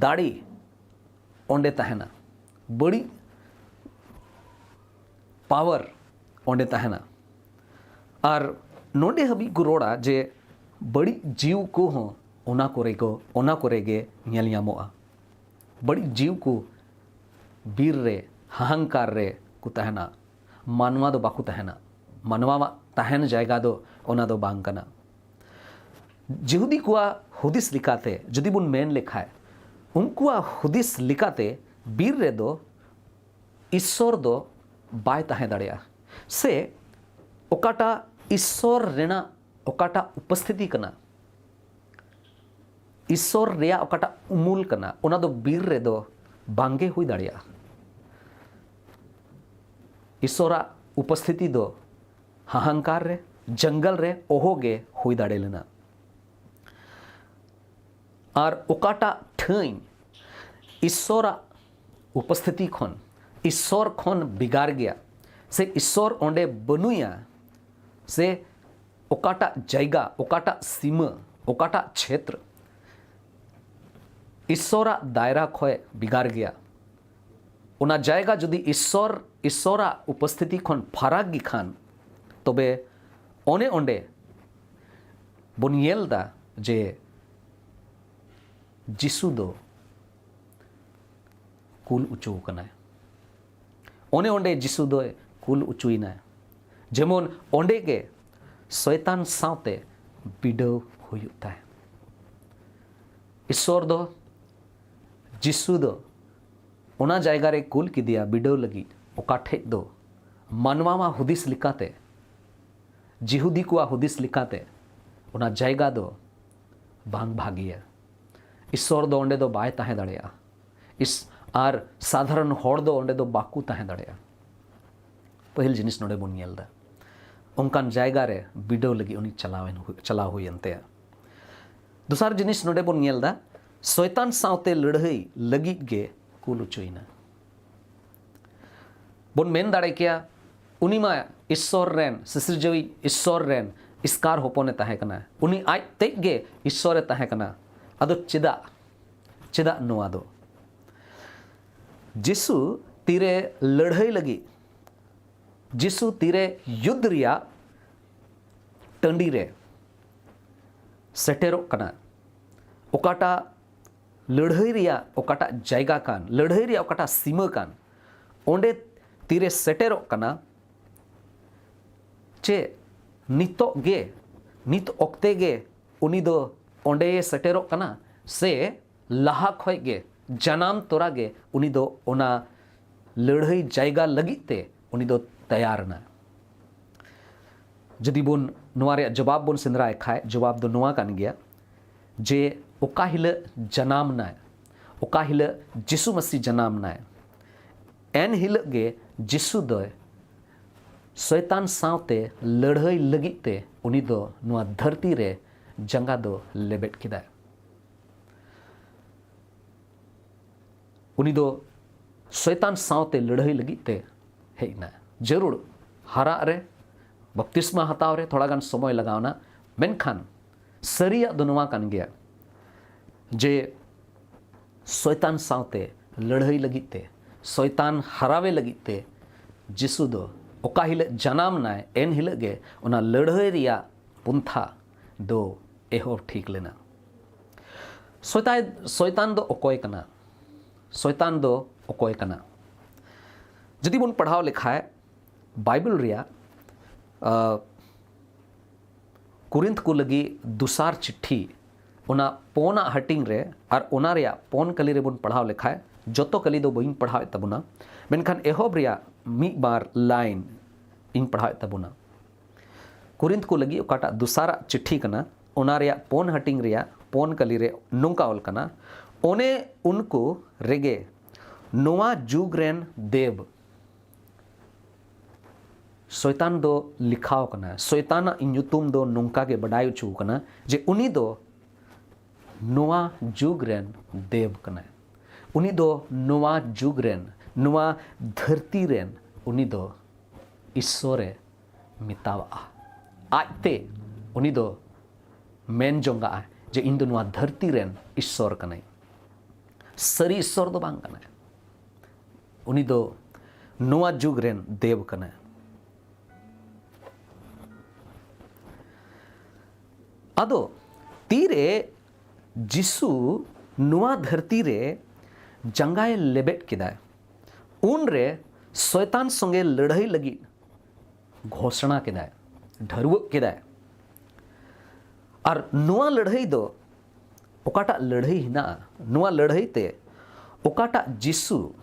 ᱫᱟᱲᱮ ᱚᱸᱰᱮ ᱛᱟᱦᱮᱱᱟ, ᱵᱟᱹᱲᱤᱡ ᱯᱟᱣᱟᱨ ᱚᱸᱰᱮ ᱛᱟᱦᱮᱱᱟ᱾ ᱟᱨ ᱱᱚᱰᱮ ᱦᱟᱹᱵᱤᱡ ᱠᱚ ᱨᱚᱲᱟ ᱡᱮ ᱵᱟᱹᱲᱤᱡ ᱡᱤᱣ ᱠᱚᱦᱚᱸ ᱚᱱᱟ ᱠᱚᱨᱮ ᱠᱚ ᱚᱱᱟ ᱠᱚᱨᱮ ᱜᱮ ᱧᱮᱞ ᱧᱟᱢᱚᱜᱼᱟ᱾ ᱵᱟᱹᱲᱤᱡ ᱡᱤᱣ ᱠᱚ ᱵᱤᱨ ᱨᱮ ᱦᱟᱦᱟᱝᱠᱟᱨ ᱨᱮ ᱠᱚ ᱛᱟᱦᱮᱱᱟ, ᱢᱟᱱᱣᱟ ᱫᱚ ᱵᱟᱠᱚ ᱛᱟᱦᱮᱱᱟ᱾ ᱢᱟᱱᱣᱟᱣᱟᱜ ᱛᱟᱦᱮᱱ ᱡᱟᱭᱜᱟ ᱫᱚ ᱚᱱᱟ ᱫᱚ ᱵᱟᱝ ᱠᱟᱱᱟ᱾ ᱡᱤᱦᱩᱫᱤ ᱠᱚᱣᱟᱜ ᱦᱩᱫᱤᱥ ᱞᱮᱠᱟᱛᱮ ᱡᱩᱫᱤ ᱵᱚᱱ ᱢᱮᱱ ᱞᱮᱠᱷᱟᱡ, ᱩᱱᱠᱩᱣᱟᱜ ᱦᱩᱫᱤᱥ ᱞᱮᱠᱟᱛᱮ ᱵᱤᱨ ᱨᱮᱫᱚ ᱤᱥᱥᱚᱨ ᱫᱚ ᱵᱟᱭ ᱛᱟᱦᱮᱸ ᱫᱟᱲᱮᱭᱟᱜᱼᱟ, ᱥᱮ ᱚᱠᱟᱴᱟᱜ ᱤᱥᱥᱚᱨ ᱨᱮᱱᱟᱜ ᱚᱠᱟᱴᱟᱜ ᱩᱯᱚᱥᱛᱷᱤᱛᱤ ᱠᱟᱱᱟ, ᱤᱥᱥᱚᱨ ᱨᱮᱭᱟᱜ ᱚᱠᱟᱴᱟᱜ ᱩᱢᱩᱞ ᱠᱟᱱᱟ, ᱚᱱᱟ ᱫᱚ ᱵᱤᱨ ᱨᱮᱫᱚ ᱵᱟᱝᱜᱮ ᱦᱩᱭ ᱫᱟᱲᱮᱭᱟᱜᱼᱟ᱾ ᱤᱥᱥᱚᱨᱟᱜ ᱩᱯᱚᱥᱛᱷᱤᱛᱤ ᱫᱚ ᱦᱟᱦᱟᱝᱠᱟᱨ ᱨᱮ, ᱡᱚᱝᱜᱚᱞ ᱨᱮ ᱚᱦᱚᱜᱮ ᱦᱩᱭ ᱫᱟᱲᱮ ᱞᱮᱱᱟ᱾ ᱟᱨ ᱚᱠᱟᱴᱟᱜ ᱴᱷᱟᱹᱭ ᱤᱥᱥᱚᱨᱟᱜ ᱩᱯᱚᱥᱛᱷᱤᱛᱤ ᱠᱷᱚᱱ, ᱤᱥᱥᱚᱨ ᱠᱷᱚᱱ ᱵᱷᱮᱜᱟᱨ ᱜᱮᱭᱟ, ᱥᱮ ᱤᱥᱥᱚᱨ ᱚᱸᱰᱮ ᱵᱟᱹᱱᱩᱭᱟ, ᱥᱮ ᱚᱠᱟᱴᱟᱜ ᱡᱟᱭᱜᱟ, ᱚᱠᱟᱴᱟᱜ ᱥᱤᱢᱟᱹ, ᱚᱠᱟᱴᱟᱜ ᱪᱷᱮᱛᱨᱚ ᱤᱥᱥᱚᱨᱟᱜ ᱫᱟᱭᱨᱟ ᱠᱷᱚᱱ ᱵᱷᱮᱜᱟᱨ ᱜᱮᱭᱟ, ᱚᱱᱟ ᱡᱟᱭᱜᱟ ᱡᱩᱫᱤ ᱤᱥᱥᱚᱨ, ᱤᱥᱥᱚᱨᱟᱜ ᱩᱯᱚᱥᱛᱷᱤᱛᱤ ᱠᱷᱚᱱ ᱯᱷᱟᱨᱟᱠ ᱜᱮ ᱠᱷᱟᱱ, ᱛᱚᱵᱮ ᱚᱱᱮ ᱚᱸᱰᱮ ᱵᱚᱱ ᱧᱮᱞ ᱮᱫᱟ ᱡᱮ ᱡᱤᱥᱩ ᱫᱚ ᱠᱩᱞ ᱚᱪᱚ ᱟᱠᱟᱱᱟᱭ᱾ ᱚᱱᱮ ᱚᱸᱰᱮ ᱡᱤᱥᱩ ᱫᱚᱭ ᱠᱩᱞ ᱚᱪᱚᱭᱮᱱᱟᱭ, ᱡᱮᱢᱚᱱ ᱚᱸᱰᱮ ᱜᱮ ᱥᱚᱭᱛᱟᱱ ᱥᱟᱶᱛᱮ ᱵᱤᱰᱟᱹᱣ ᱦᱩᱭᱩᱜ ᱛᱟᱭ᱾ ᱤᱥᱥᱚᱨ ᱫᱚ, ᱡᱤᱥᱩ ᱫᱚ ᱚᱱᱟ ᱡᱟᱭᱜᱟ ᱨᱮ ᱠᱩᱞ ᱠᱮᱫᱮᱭᱟ ᱵᱤᱰᱟᱹᱣ ᱞᱟᱹᱜᱤᱫ, ᱚᱠᱟ ᱴᱷᱮᱡ ᱫᱚ ᱢᱟᱱᱣᱟᱣᱟᱜ ᱦᱩᱫᱤᱥ ᱞᱮᱠᱟᱛᱮ, ᱡᱤᱦᱩᱫᱤ ᱠᱚᱣᱟᱜ ᱦᱩᱫᱤᱥ ᱞᱮᱠᱟᱛᱮ, ᱚᱱᱟ ᱡᱟᱭᱜᱟ ᱫᱚ ᱵᱟᱝ ᱵᱷᱟᱜᱮᱭᱟ᱾ ᱤᱥᱥᱚᱨ ᱫᱚ ᱚᱸᱰᱮ ᱫᱚ ᱵᱟᱭ ᱛᱟᱦᱮᱸ ᱫᱟᱲᱮᱭᱟᱜᱼᱟ᱾ ᱤᱥ-, ᱟᱨ ᱥᱟᱫᱷᱟᱨᱚᱱ ᱦᱚᱲ ᱫᱚ ᱚᱸᱰᱮ ᱫᱚ ᱵᱟᱠᱚ ᱛᱟᱦᱮᱸ ᱫᱟᱲᱮᱭᱟᱜᱼᱟ᱾ ᱯᱟᱹᱦᱤᱞ ᱡᱤᱱᱤᱥ ᱱᱚᱰᱮ ᱵᱚᱱ ᱧᱮᱞ ᱮᱫᱟ, ᱚᱱᱠᱟᱱ ᱡᱟᱭᱜᱟ ᱨᱮ ᱵᱤᱰᱟᱹᱣ ᱞᱟᱹᱜᱤᱫ ᱩᱱᱤ ᱪᱟᱞᱟᱣᱮᱱ ᱦᱩ-, ᱪᱟᱞᱟᱣ ᱦᱩᱭᱮᱱ ᱛᱟᱭᱟ᱾ ᱫᱚᱥᱟᱨ ᱡᱤᱱᱤᱥ ᱱᱚᱰᱮ ᱵᱚᱱ ᱧᱮᱞ ᱮᱫᱟ, ᱥᱚᱭᱛᱟᱱ ᱥᱟᱶᱛᱮ ᱞᱟᱹᱲᱦᱟᱹᱭ ᱞᱟᱹᱜᱤᱫ ᱜᱮ ᱠᱩᱞ ᱚᱪᱚᱭᱮᱱᱟ᱾ ᱵᱚᱱ ᱢᱮᱱ ᱫᱟᱲᱮ ᱠᱮᱭᱟ, ᱩᱱᱤ ᱢᱟ ᱤᱥᱥᱚᱨ ᱨᱮᱱ, ᱥᱤᱥᱤᱨᱡᱟᱹᱣᱤᱡ ᱤᱥᱥᱚᱨ ᱨᱮᱱ ᱮᱥᱠᱟᱨ ᱦᱚᱯᱚᱱᱮ ᱛᱟᱦᱮᱸ ᱠᱟᱱᱟ᱾ ᱩᱱᱤ ᱟᱡ ᱛᱮᱡ ᱜᱮ ᱤᱥᱥᱚᱨᱮ ᱛᱟᱦᱮᱸ ᱠᱟᱱᱟ᱾ ᱟᱫᱚ ᱪᱮᱫᱟᱜ? ᱪᱮᱫᱟᱜ ᱱᱚᱣᱟ ᱫᱚ? ᱡᱤᱥᱩ ᱛᱤᱨᱮ ᱞᱟᱹᱲᱦᱟᱹᱭ ᱞᱟᱹᱜᱤᱫ, ᱡᱤᱥᱩ ᱛᱤᱨᱮ ᱭᱩᱫᱽᱫᱷ ᱨᱮᱭᱟᱜ ᱴᱟᱺᱰᱤ ᱨᱮ ᱥᱮᱴᱮᱨᱚᱜ ᱠᱟᱱᱟ, ᱚᱠᱟᱴᱟᱜ ᱞᱟᱹᱲᱦᱟᱹᱭ ᱨᱮᱭᱟᱜ ᱚᱠᱟᱴᱟᱜ ᱡᱟᱭᱜᱟ ᱠᱟᱱ, ᱞᱟᱹᱲᱦᱟᱹᱭ ᱨᱮᱭᱟᱜ ᱚᱠᱟᱴᱟᱜ ᱥᱤᱢᱟᱹ ᱠᱟᱱ, ᱚᱸᱰᱮ ᱛᱤᱨᱮ ᱥᱮᱴᱮᱨᱚᱜ ᱠᱟᱱᱟ, ᱪᱮ ᱱᱤᱛᱚᱜ ᱜᱮ, ᱱᱤᱛ ᱚᱠᱛᱮ ᱜᱮ ᱩᱱᱤ ᱫᱚ ᱚᱸᱰᱮᱭᱮ ᱥᱮᱴᱮᱨᱚᱜ ᱠᱟᱱᱟ, ᱥᱮ ᱞᱟᱦᱟ ᱠᱷᱚᱡ ᱜᱮ, ᱡᱟᱱᱟᱢ ᱛᱚᱨᱟ ᱜᱮ ᱩᱱᱤ ᱫᱚ ᱚᱱᱟ ᱞᱟᱹᱲᱦᱟᱹᱭ ᱡᱟᱭᱜᱟ ᱞᱟᱹᱜᱤᱫ ᱛᱮ ᱩᱱᱤ ᱫᱚ ᱛᱮᱭᱟᱨ ᱮᱱᱟ? ᱡᱩᱫᱤ ᱵᱚᱱ ᱱᱚᱣᱟ ᱨᱮᱭᱟᱜ ᱡᱚᱵᱟᱵ ᱵᱚᱱ ᱥᱮᱸᱫᱽᱨᱟᱭ ᱠᱷᱟᱡ, ᱡᱚᱵᱟᱵ ᱫᱚ ᱱᱚᱣᱟ ᱠᱟᱱ ᱜᱮᱭᱟ ᱡᱮ ᱚᱠᱟ ᱦᱤᱞᱳᱜ ᱡᱟᱱᱟᱢ ᱱᱟᱭ, ᱚᱠᱟ ᱦᱤᱞᱳᱜ ᱡᱤᱥᱩ ᱢᱟᱹᱥᱤ ᱡᱟᱱᱟᱢ ᱱᱟᱭ, ᱮᱱ ᱦᱤᱞᱳᱜ ᱜᱮ ᱡᱤᱥᱩ ᱫᱚᱭ ᱥᱚᱭᱛᱟᱱ ᱥᱟᱶᱛᱮ ᱞᱟᱹᱲᱦᱟᱹᱭ ᱞᱟᱹᱜᱤᱫ ᱛᱮ ᱩᱱᱤ ᱫᱚ ᱱᱚᱣᱟ ᱫᱷᱟᱹᱨᱛᱤ ᱨᱮ ᱡᱟᱸᱜᱟ ᱫᱚ ᱞᱮᱵᱮᱫ ᱠᱮᱫᱟᱭ᱾ ᱩᱱᱤ ᱫᱚ ᱥᱚᱭᱛᱟᱱ ᱥᱟᱶᱛᱮ ᱞᱟᱹᱲᱦᱟᱹᱭ ᱞᱟᱹᱜᱤᱫ ᱛᱮ ᱦᱮᱡ ᱮᱱᱟ᱾ ᱡᱟᱹᱨᱩᱲ ᱦᱟᱨᱟᱜ ᱨᱮ, ᱵᱟᱯᱛᱤᱥᱢᱟ ᱦᱟᱛᱟᱣ ᱨᱮ ᱛᱷᱚᱲᱟ ᱜᱟᱱ ᱥᱚᱢᱚᱭ ᱞᱟᱜᱟᱣ ᱮᱱᱟ, ᱢᱮᱱᱠᱷᱟᱱ ᱥᱟᱹᱨᱤᱭᱟᱜ ᱫᱚ ᱱᱚᱣᱟ ᱠᱟᱱ ᱜᱮᱭᱟ ᱡᱮ ᱥᱚᱭᱛᱟᱱ ᱥᱟᱶᱛᱮ ᱞᱟᱹᱲᱦᱟᱹᱭ ᱞᱟᱹᱜᱤᱫ ᱛᱮ, ᱥᱚᱭᱛᱟᱱ ᱦᱟᱨᱟᱣᱮ ᱞᱟᱹᱜᱤᱫ ᱛᱮ ᱡᱤᱥᱩ ᱫᱚ ᱚᱠᱟ ᱦᱤᱞᱳᱜ ᱡᱟᱱᱟᱢ ᱱᱟᱭ, ᱮᱱ ᱦᱤᱞᱳᱜ ᱜᱮ ᱚᱱᱟ ᱞᱟᱹᱲᱦᱟᱹᱭ ᱨᱮᱭᱟᱜ ᱯᱚᱱᱛᱷᱟ ᱫᱚ ᱮᱦᱚᱵ ᱴᱷᱤᱠ ᱞᱮᱱᱟ᱾ ᱥᱚᱭᱛᱟᱭ-, ᱥᱚᱭᱛᱟᱱ ᱫᱚ ᱚᱠᱚᱭ ᱠᱟᱱᱟ? ᱥᱚᱭᱛᱟᱱ ᱫᱚ ᱚᱠᱚᱭ ᱠᱟᱱᱟ? ᱡᱩᱫᱤ ᱵᱚᱱ ᱯᱟᱲᱦᱟᱣ ᱞᱮᱠᱷᱟᱡ ᱵᱟᱭᱵᱮᱞ ᱨᱮᱭᱟᱜ, ᱟ, ᱠᱚᱨᱤᱱᱛᱷ ᱠᱚ ᱞᱟᱹᱜᱤᱫ ᱫᱚᱥᱟᱨ ᱪᱤᱴᱷᱤ, ᱚᱱᱟ ᱯᱳᱱᱟᱜ ᱦᱟᱹᱴᱤᱧ ᱨᱮ ᱟᱨ ᱚᱱᱟ ᱨᱮᱭᱟᱜ ᱯᱳᱱ ᱠᱟᱹᱞᱤ ᱨᱮᱵᱚᱱ ᱯᱟᱲᱦᱟᱣ ᱞᱮᱠᱷᱟᱡ, ᱡᱚᱛᱚ ᱠᱟᱹᱞᱤ ᱫᱚ ᱵᱟᱹᱧ ᱯᱟᱲᱦᱟᱣᱮᱫ ᱛᱟᱵᱚᱱᱟ, ᱢᱮᱱᱠᱷᱟᱱ ᱮᱦᱚᱵ ᱨᱮᱭᱟᱜ ᱢᱤᱫ ᱵᱟᱨ ᱞᱟᱭᱤᱱ ᱤᱧ ᱯᱟᱲᱦᱟᱣᱮᱫ ᱛᱟᱵᱚᱱᱟ᱾ ᱠᱚᱨᱤᱱᱛᱷ ᱠᱚ ᱞᱟᱹᱜᱤᱫ ᱚᱠᱟᱴᱟᱜ ᱫᱚᱥᱟᱨᱟᱜ ᱪᱤᱴᱷᱤ ᱠᱟᱱᱟ, ᱚᱱᱟ ᱨᱮᱭᱟᱜ ᱯᱳᱱ ᱦᱟᱹᱴᱤᱧ ᱨᱮᱭᱟᱜ ᱯᱳᱱ ᱠᱟᱹᱞᱤ ᱨᱮ ᱱᱚᱝᱠᱟ ᱚᱞ ᱠᱟᱱᱟ, ᱚᱱᱮ ᱩᱱᱠᱩ ᱨᱮᱜᱮ ᱱᱚᱣᱟ ᱡᱩᱜᱽ ᱨᱮᱱ ᱫᱮᱵ, ᱥᱚᱭᱛᱟᱱ ᱫᱚ ᱞᱮᱠᱷᱟᱣ ᱠᱟᱱᱟ᱾ ᱥᱚᱭᱛᱟᱱᱟᱜ ᱧᱩᱛᱩᱢ ᱫᱚ ᱱᱚᱝᱠᱟ ᱜᱮ ᱵᱟᱰᱟᱭ ᱦᱚᱪᱚ ᱠᱟᱱᱟ ᱡᱮ ᱩᱱᱤ ᱫᱚ ᱱᱚᱣᱟ ᱡᱩᱜᱽ ᱨᱮᱱ ᱫᱮᱵ ᱠᱟᱱᱟᱭ᱾ ᱩᱱᱤ ᱫᱚ ᱱᱚᱣᱟ ᱡᱩᱜᱽ ᱨᱮᱱ, ᱱᱚᱣᱟ ᱫᱷᱟᱹᱨᱛᱤ ᱨᱮᱱ ᱩᱱᱤ ᱫᱚ ᱤᱥᱥᱚᱨᱮ ᱢᱮᱛᱟᱣᱟᱜᱼᱟ᱾ ᱟᱡᱛᱮ ᱩᱱᱤ ᱫᱚ ᱢᱮᱱ ᱡᱚᱝᱟᱜᱼᱟ ᱡᱮ, "ᱤᱧ ᱫᱚ ᱱᱚᱣᱟ ᱫᱷᱟᱹᱨᱛᱤ ᱨᱮᱱ ᱤᱥᱥᱚᱨ ᱠᱟᱹᱱᱟᱹᱧ, ᱥᱟᱹᱨᱤ ᱤᱥᱥᱚᱨ ᱫᱚ ᱵᱟᱝ ᱠᱟᱱᱟᱭ, ᱩᱱᱤ ᱫᱚ ᱱᱚᱣᱟ ᱡᱩᱜᱽ ᱨᱮᱱ ᱫᱮᱵ ᱠᱟᱱᱟᱭ᱾" ᱟᱫᱚ ᱛᱤᱨᱮ ᱡᱤᱥᱩ ᱱᱚᱣᱟ ᱫᱷᱟᱹᱨᱛᱤ ᱨᱮ ᱡᱟᱸᱜᱟᱭ ᱞᱮᱵᱮᱫ ᱠᱮᱫᱟᱭ, ᱩᱱᱨᱮ ᱥᱚᱭᱛᱟᱱ ᱥᱚᱸᱜᱮ ᱞᱟᱹᱲᱦᱟᱹᱭ ᱞᱟᱹᱜᱤᱫ ᱜᱷᱳᱥᱚᱱᱟ ᱠᱮᱫᱟᱭ, ᱰᱷᱟᱹᱨᱣᱟᱹᱜ ᱠᱮᱫᱟᱭ᱾ ᱟᱨ ᱱᱚᱣᱟ ᱞᱟᱹᱲᱦᱟᱹᱭ ᱫᱚ ᱚᱠᱟᱴᱟᱜ ᱞᱟᱹᱲᱦᱟᱹᱭ ᱦᱮᱱᱟᱜᱼᱟ, ᱱᱚᱣᱟ ᱞᱟᱹᱲᱦᱟᱹᱭ ᱛᱮ ᱚᱠᱟᱴᱟᱜ ᱡᱤᱥᱩ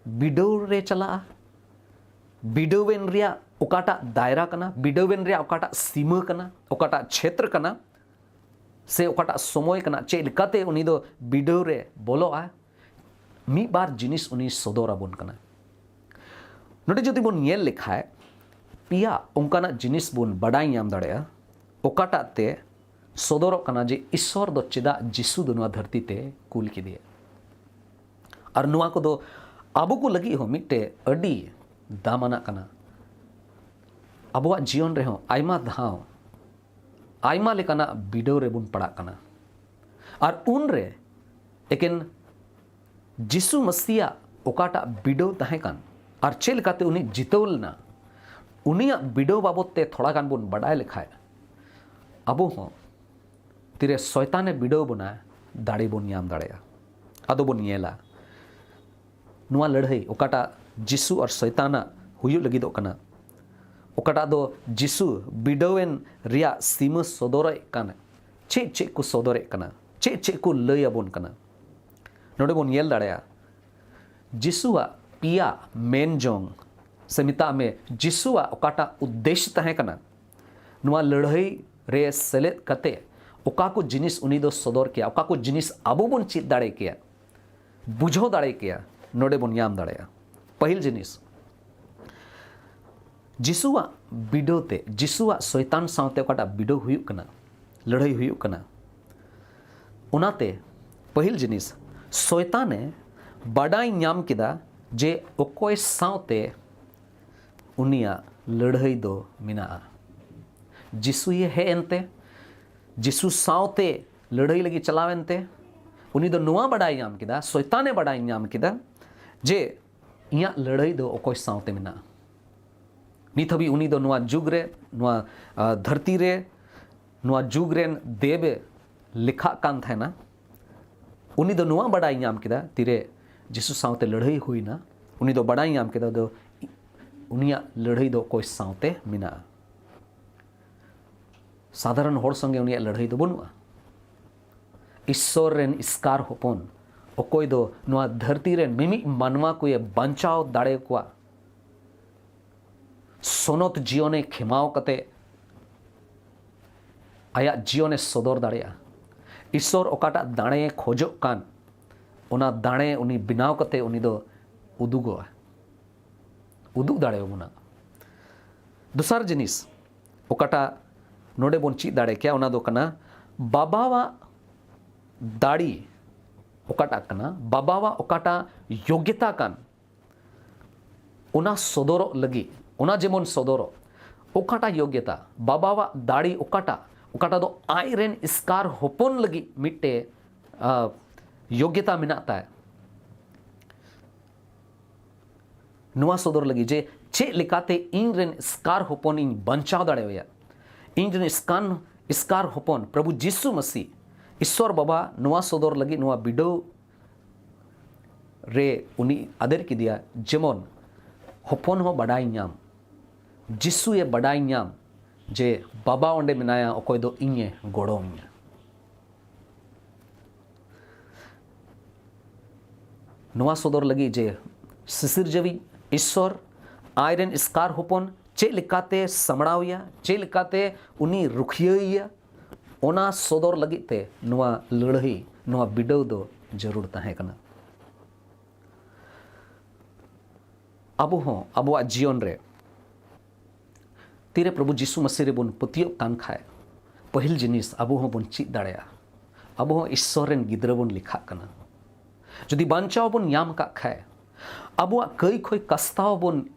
ᱵᱤᱰᱟᱹᱣ ᱨᱮ ᱪᱟᱞᱟᱜᱼᱟ, ᱵᱤᱰᱟᱹᱣᱮᱱ ᱨᱮᱭᱟᱜ ᱚᱠᱟᱴᱟᱜ ᱫᱟᱭᱨᱟ ᱠᱟᱱᱟ, ᱵᱤᱰᱟᱹᱣᱮᱱ ᱨᱮᱭᱟᱜ ᱚᱠᱟᱴᱟᱜ ᱥᱤᱢᱟᱹ ᱠᱟᱱᱟ, ᱚᱠᱟᱴᱟᱜ ᱪᱷᱮᱛᱨᱚ ᱠᱟᱱᱟ, ᱥᱮ ᱚᱠᱟᱴᱟᱜ ᱥᱚᱢᱚᱭ ᱠᱟᱱᱟ, ᱪᱮᱫ ᱞᱮᱠᱟᱛᱮ ᱩᱱᱤ ᱫᱚ ᱵᱤᱰᱟᱹᱣ ᱨᱮ ᱵᱚᱞᱚᱜᱼᱟ, ᱢᱤᱫ ᱵᱟᱨ ᱡᱤᱱᱤᱥ ᱩᱱᱤ ᱥᱚᱫᱚᱨ ᱟᱵᱚᱱ ᱠᱟᱱᱟ᱾ ᱱᱚᱰᱮ ᱡᱩᱫᱤ ᱵᱚᱱ ᱧᱮᱞ ᱞᱮᱠᱷᱟᱡ, ᱯᱮᱭᱟ ᱚᱱᱠᱟᱱᱟᱜ ᱡᱤᱱᱤᱥ ᱵᱚᱱ ᱵᱟᱰᱟᱭ ᱧᱟᱢ ᱫᱟᱲᱮᱭᱟᱜᱼᱟ, ᱚᱠᱟᱴᱟᱜ ᱛᱮ ᱥᱚᱫᱚᱨᱚᱜ ᱠᱟᱱᱟ ᱡᱮ ᱤᱥᱥᱚᱨ ᱫᱚ ᱪᱮᱫᱟᱜ ᱡᱤᱥᱩ ᱫᱚ ᱱᱚᱣᱟ ᱫᱷᱟᱹᱨᱛᱤ ᱛᱮ ᱠᱩᱞ ᱠᱮᱫᱮᱭᱟ᱾ ᱟᱨ ᱱᱚᱣᱟ ᱠᱚᱫᱚ ᱟᱵᱚ ᱠᱚ ᱞᱟᱹᱜᱤᱫ ᱦᱚᱸ ᱢᱤᱫᱴᱮᱡ ᱟᱹᱰᱤ ᱫᱟᱢᱟᱱᱟᱜ ᱠᱟᱱᱟ᱾ ᱟᱵᱚᱣᱟᱜ ᱡᱤᱭᱚᱱ ᱨᱮᱦᱚᱸ ᱟᱭᱢᱟ ᱫᱷᱟᱣ ᱟᱭᱢᱟ ᱞᱮᱠᱟᱱᱟᱜ ᱵᱤᱰᱟᱹᱣ ᱨᱮᱵᱚᱱ ᱯᱟᱲᱟᱜ ᱠᱟᱱᱟ᱾ ᱟᱨ ᱩᱱᱨᱮ ᱮᱠᱮᱱ ᱡᱤᱥᱩ ᱢᱟᱹᱥᱤᱭᱟᱜ ᱚᱠᱟᱴᱟᱜ ᱵᱤᱰᱟᱹᱣ ᱛᱟᱦᱮᱸ ᱠᱟᱱ ᱟᱨ ᱪᱮᱫ ᱞᱮᱠᱟᱛᱮ ᱩᱱᱤ ᱡᱤᱛᱟᱹᱣ ᱞᱮᱱᱟ, ᱩᱱᱤᱭᱟᱜ ᱵᱤᱰᱟᱹᱣ ᱵᱟᱵᱚᱫ ᱛᱮ ᱛᱷᱚᱲᱟ ᱜᱟᱱ ᱵᱚᱱ ᱵᱟᱰᱟᱭ ᱞᱮᱠᱷᱟᱡ, ᱟᱵᱚ ᱦᱚᱸ ᱛᱤᱨᱮ ᱥᱚᱭᱛᱟᱱᱮ ᱵᱤᱰᱟᱹᱣ ᱵᱚᱱᱟ, ᱫᱟᱲᱮ ᱵᱚᱱ ᱧᱟᱢ ᱫᱟᱲᱮᱭᱟᱜᱼᱟ᱾ ᱟᱫᱚ ᱵᱚᱱ ᱧᱮᱞᱟ ᱱᱚᱣᱟ ᱞᱟᱹᱲᱦᱟᱹᱭ ᱚᱠᱟᱴᱟᱜ ᱡᱤᱥᱩ ᱟᱨ ᱥᱚᱭᱛᱟᱱᱟᱜ ᱦᱩᱭᱩᱜ ᱞᱟᱹᱜᱤᱫᱚᱜ ᱠᱟᱱᱟ, ᱚᱠᱟᱴᱟᱜ ᱫᱚ ᱡᱤᱥᱩ ᱵᱤᱰᱟᱹᱣᱮᱱ ᱨᱮᱭᱟᱜ ᱥᱤᱢᱟᱹ ᱥᱚᱫᱚᱨᱮᱫ ᱠᱟᱱᱟ, ᱪᱮᱫ ᱪᱮᱫ ᱠᱚ ᱥᱚᱫᱚᱨᱮᱫ ᱠᱟᱱᱟ, ᱪᱮᱫ ᱪᱮᱫ ᱠᱚ ᱞᱟᱹᱭ ᱟᱵᱚᱱ ᱠᱟᱱᱟ᱾ ᱱᱚᱰᱮ ᱵᱚᱱ ᱧᱮᱞ ᱫᱟᱲᱮᱭᱟᱜᱼᱟ, ᱡᱤᱥᱩᱣᱟᱜ ᱯᱮᱭᱟ ᱢᱮᱱ ᱡᱚᱝ, ᱥᱮ ᱢᱮᱛᱟᱜ ᱢᱮ ᱡᱤᱥᱩᱣᱟᱜ ᱚᱠᱟᱴᱟᱜ ᱩᱫᱽᱫᱮᱥ ᱛᱟᱦᱮᱸ ᱠᱟᱱᱟ, ᱱᱚᱣᱟ ᱞᱟᱹᱲᱦᱟᱹᱭ ᱨᱮ ᱥᱮᱞᱮᱫ ᱠᱟᱛᱮ ᱚᱠᱟ ᱠᱚ ᱡᱤᱱᱤᱥ ᱩᱱᱤ ᱫᱚ ᱥᱚᱫᱚᱨ ᱠᱮᱭᱟ, ᱚᱠᱟ ᱠᱚ ᱡᱤᱱᱤᱥ ᱟᱵᱚ ᱵᱚᱱ ᱪᱮᱫ ᱫᱟᱲᱮ ᱠᱮᱭᱟ, ᱵᱩᱡᱷᱟᱹᱣ ᱫᱟᱲᱮ ᱠᱮᱭᱟ, ᱱᱚᱰᱮ ᱵᱚᱱ ᱧᱟᱢ ᱫᱟᱲᱮᱭᱟᱜᱼᱟ᱾ ᱯᱟᱹᱦᱤᱞ ᱡᱤᱱᱤᱥ, ᱡᱤᱥᱩᱣᱟᱜ ᱵᱤᱰᱟᱹᱣ ᱛᱮ, ᱡᱤᱥᱩᱣᱟᱜ ᱥᱚᱭᱛᱟᱱ ᱥᱟᱶᱛᱮ ᱚᱠᱟᱴᱟᱜ ᱵᱤᱰᱟᱹᱣ ᱦᱩᱭᱩᱜ ᱠᱟᱱᱟ, ᱞᱟᱹᱲᱦᱟᱹᱭ ᱦᱩᱭᱩᱜ ᱠᱟᱱᱟ, ᱚᱱᱟᱛᱮ ᱯᱟᱹᱦᱤᱞ ᱡᱤᱱᱤᱥ, ᱥᱚᱭᱛᱟᱱᱮ ᱵᱟᱰᱟᱭ ᱧᱟᱢ ᱠᱮᱫᱟ ᱡᱮ ᱚᱠᱚᱭ ᱥᱟᱶᱛᱮ ᱩᱱᱤᱭᱟᱜ ᱞᱟᱹᱲᱦᱟᱹᱭ ᱫᱚ ᱢᱮᱱᱟᱜᱼᱟ᱾ ᱡᱤᱥᱩᱭᱮ ᱦᱮᱡ ᱮᱱᱛᱮ, ᱡᱤᱥᱩ ᱥᱟᱶᱛᱮ ᱞᱟᱹᱲᱦᱟᱹᱭ ᱞᱟᱹᱜᱤᱫ ᱪᱟᱞᱟᱣ ᱮᱱᱛᱮ, ᱩᱱᱤ ᱫᱚ ᱱᱚᱣᱟ ᱵᱟᱰᱟᱭ ᱧᱟᱢ ᱠᱮᱫᱟ, ᱥᱚᱭᱛᱟᱱᱮ ᱵᱟᱰᱟᱭ ᱧᱟᱢ ᱠᱮᱫᱟ ᱡᱮ ᱤᱧᱟᱹᱜ ᱞᱟᱹᱲᱦᱟᱹᱭ ᱫᱚ ᱚᱠᱚᱭ ᱥᱟᱶᱛᱮ ᱢᱮᱱᱟᱜᱼᱟ᱾ ᱱᱤᱛ ᱦᱟᱹᱵᱤᱡ ᱩᱱᱤ ᱫᱚ ᱱᱚᱣᱟ ᱡᱩᱜᱽ ᱨᱮ, ᱱᱚᱣᱟ, ᱟ, ᱫᱷᱟᱹᱨᱛᱤ ᱨᱮ, ᱱᱚᱣᱟ ᱡᱩᱜᱽ ᱨᱮᱱ ᱫᱮᱵᱮ ᱞᱮᱠᱷᱟᱜ ᱠᱟᱱ ᱛᱟᱦᱮᱱᱟ᱾ ᱩᱱᱤ ᱫᱚ ᱱᱚᱣᱟ ᱵᱟᱰᱟᱭ ᱧᱟᱢ ᱠᱮᱫᱟ, ᱛᱤᱨᱮ ᱡᱤᱥᱩ ᱥᱟᱶᱛᱮ ᱞᱟᱹᱲᱦᱟᱹᱭ ᱦᱩᱭᱱᱟ, ᱩᱱᱤ ᱫᱚ ᱵᱟᱰᱟᱭ ᱧᱟᱢ ᱠᱮᱫᱟ ᱫᱚ ᱩᱱᱤᱭᱟᱜ ᱞᱟᱹᱲᱦᱟᱹᱭ ᱫᱚ ᱚᱠᱚᱭ ᱥᱟᱶᱛᱮ ᱢᱮᱱᱟᱜᱼᱟ᱾ ᱥᱟᱫᱷᱟᱨᱚᱱ ᱦᱚᱲ ᱥᱚᱸᱜᱮ ᱩᱱᱤᱭᱟᱜ ᱞᱟᱹᱲᱦᱟᱹᱭ ᱫᱚ ᱵᱟᱹᱱᱩᱜᱼᱟ᱾ ᱤᱥᱥᱚᱨ ᱨᱮᱱ ᱮᱥᱠᱟᱨ ᱦᱚᱯᱚᱱ, ᱚᱠᱚᱭ ᱫᱚ ᱱᱚᱣᱟ ᱫᱷᱟᱹᱨᱛᱤ ᱨᱮᱱ ᱢᱤᱢᱤᱫ ᱢᱟᱱᱣᱟ ᱠᱚᱭᱮ ᱵᱟᱧᱪᱟᱣ ᱫᱟᱲᱮ ᱠᱚᱣᱟ, ᱥᱚᱱᱚᱛ ᱡᱤᱭᱚᱱᱮ ᱠᱷᱮᱢᱟᱣ ᱠᱟᱛᱮ ᱟᱭᱟᱜ ᱡᱤᱭᱚᱱᱮ ᱥᱚᱫᱚᱨ ᱫᱟᱲᱮᱭᱟᱜᱼᱟ᱾ ᱤᱥᱥᱚᱨ ᱚᱠᱟᱴᱟᱜ ᱫᱟᱲᱮᱭᱮ ᱠᱷᱚᱡᱚᱜ ᱠᱟᱱ, ᱚᱱᱟ ᱫᱟᱲᱮ ᱩᱱᱤ ᱵᱮᱱᱟᱣ ᱠᱟᱛᱮ ᱩᱱᱤ ᱫᱚ ᱩᱫᱩᱜᱚᱜᱼᱟ, ᱩᱫᱩᱜ ᱫᱟᱲᱮᱭᱟᱵᱚᱱᱟ᱾ ᱫᱚᱥᱟᱨ ᱡᱤᱱᱤᱥ ᱚᱠᱟᱴᱟᱜ ᱱᱚᱰᱮ ᱵᱚᱱ ᱪᱮᱫ ᱫᱟᱲᱮ ᱠᱮᱭᱟ, ᱚᱱᱟ ᱫᱚ ᱠᱟᱱᱟ ᱵᱟᱵᱟᱣᱟᱜ ᱫᱟᱲᱮ ᱚᱠᱟᱴᱟᱜ ᱠᱟᱱᱟ, ᱵᱟᱵᱟᱣᱟᱜ ᱚᱠᱟᱴᱟᱜ ᱭᱳᱜᱽᱭᱚᱛᱟ ᱠᱟᱱ, ᱚᱱᱟ ᱥᱚᱫᱚᱨᱚᱜ ᱞᱟᱹᱜᱤᱫ, ᱚᱱᱟ ᱡᱮᱢᱚᱱ ᱥᱚᱫᱚᱨᱚᱜ, ᱚᱠᱟᱴᱟᱜ ᱭᱳᱜᱽᱭᱚᱛᱟ, ᱵᱟᱵᱟᱣᱟᱜ ᱫᱟᱲᱮ ᱚᱠᱟᱴᱟᱜ, ᱚᱠᱟᱴᱟᱜ ᱫᱚ ᱟᱡ ᱨᱮᱱ ᱮᱥᱠᱟᱨ ᱦᱚᱯᱚᱱ ᱞᱟᱹᱜᱤᱫ ᱢᱤᱫᱴᱮᱡ, ᱟ, ᱭᱳᱜᱽᱭᱚᱛᱟ ᱢᱮᱱᱟᱜ ᱛᱟᱭ᱾ ᱱᱚᱣᱟ ᱥᱚᱫᱚᱨ ᱞᱟᱹᱜᱤᱫ ᱡᱮ ᱪᱮᱫ ᱞᱮᱠᱟᱛᱮ ᱤᱧ ᱨᱮᱱ ᱮᱥᱠᱟᱨ ᱦᱚᱯᱚᱱ ᱤᱧ ᱵᱟᱧᱪᱟᱣ ᱫᱟᱲᱮᱣᱟᱭᱟ, ᱤᱧ ᱨᱮᱱ ᱮᱥᱠᱟᱱ, ᱮᱥᱠᱟᱨ ᱦᱚᱯᱚᱱ ᱯᱨᱚᱵᱷᱩ ᱡᱤᱥᱩ ᱢᱟᱹᱥᱤ, ᱤᱥᱥᱚᱨ ᱵᱟᱵᱟ ᱱᱚᱣᱟ ᱥᱚᱫᱚᱨ ᱞᱟᱹᱜᱤᱫ ᱱᱚᱣᱟ ᱵᱤᱰᱟᱹᱣ ᱨᱮ ᱩᱱᱤ ᱟᱫᱮᱨ ᱠᱮᱫᱮᱭᱟ, ᱡᱮᱢᱚᱱ ᱦᱚᱯᱚᱱ ᱦᱚᱸ ᱵᱟᱰᱟᱭ ᱧᱟᱢ, ᱡᱤᱥᱩᱭᱮ ᱵᱟᱰᱟᱭ ᱧᱟᱢ ᱡᱮ ᱵᱟᱵᱟ ᱚᱸᱰᱮ ᱢᱮᱱᱟᱭᱟ, ᱚᱠᱚᱭ ᱫᱚ ᱤᱧᱮ ᱜᱚᱲᱚᱣᱟᱹᱧᱟ᱾ ᱱᱚᱣᱟ ᱥᱚᱫᱚᱨ ᱞᱟᱹᱜᱤᱫ ᱡᱮ ᱥᱤᱥᱤᱨᱡᱟᱹᱣᱤᱡ ᱤᱥᱥᱚᱨ ᱟᱡ ᱨᱮᱱ ᱮᱥᱠᱟᱨ ᱦᱚᱯᱚᱱ ᱪᱮᱫ ᱞᱮᱠᱟᱛᱮ ᱥᱟᱢᱵᱲᱟᱣᱮᱭᱟ, ᱪᱮᱫ ᱞᱮᱠᱟᱛᱮ ᱩᱱᱤ ᱨᱩᱠᱷᱤᱭᱟᱹᱭᱮᱭᱟ, ᱚᱱᱟ ᱥᱚᱫᱚᱨ ᱞᱟᱹᱜᱤᱫ ᱛᱮ ᱱᱚᱣᱟ ᱞᱟᱹᱲᱦᱟᱹᱭ, ᱱᱚᱣᱟ ᱵᱤᱰᱟᱹᱣ ᱫᱚ ᱡᱟᱹᱨᱩᱲ ᱛᱟᱦᱮᱸ ᱠᱟᱱᱟ᱾ ᱟᱵᱚ ᱦᱚᱸ ᱟᱵᱚᱣᱟᱜ ᱡᱤᱭᱚᱱ ᱨᱮ ᱛᱤᱨᱮ ᱯᱨᱚᱵᱷᱩ ᱡᱤᱥᱩ ᱢᱟᱹᱥᱤ ᱨᱮᱵᱚᱱ ᱯᱟᱹᱛᱭᱟᱹᱜ ᱠᱟᱱ ᱠᱷᱟᱡ, ᱯᱟᱹᱦᱤᱞ ᱡᱤᱱᱤᱥ ᱟᱵᱚ ᱦᱚᱸᱵᱚᱱ ᱪᱮᱫ ᱫᱟᱲᱮᱭᱟᱜᱼᱟ᱾ ᱟᱵᱚ ᱦᱚᱸ ᱤᱥᱥᱚᱨ ᱨᱮᱱ ᱜᱤᱫᱽᱨᱟᱹ ᱵᱚᱱ ᱞᱮᱠᱷᱟᱜ ᱠᱟᱱᱟ᱾ ᱡᱩᱫᱤ ᱵᱟᱧᱪᱟᱣ ᱵᱚᱱ ᱧᱟᱢ ᱠᱟᱜ ᱠᱷᱟᱡ, ᱟᱵᱚᱣᱟᱜ ᱠᱟᱹᱭ ᱠᱷᱚᱭ ᱠᱟᱥᱛᱟᱣ ᱵᱚᱱ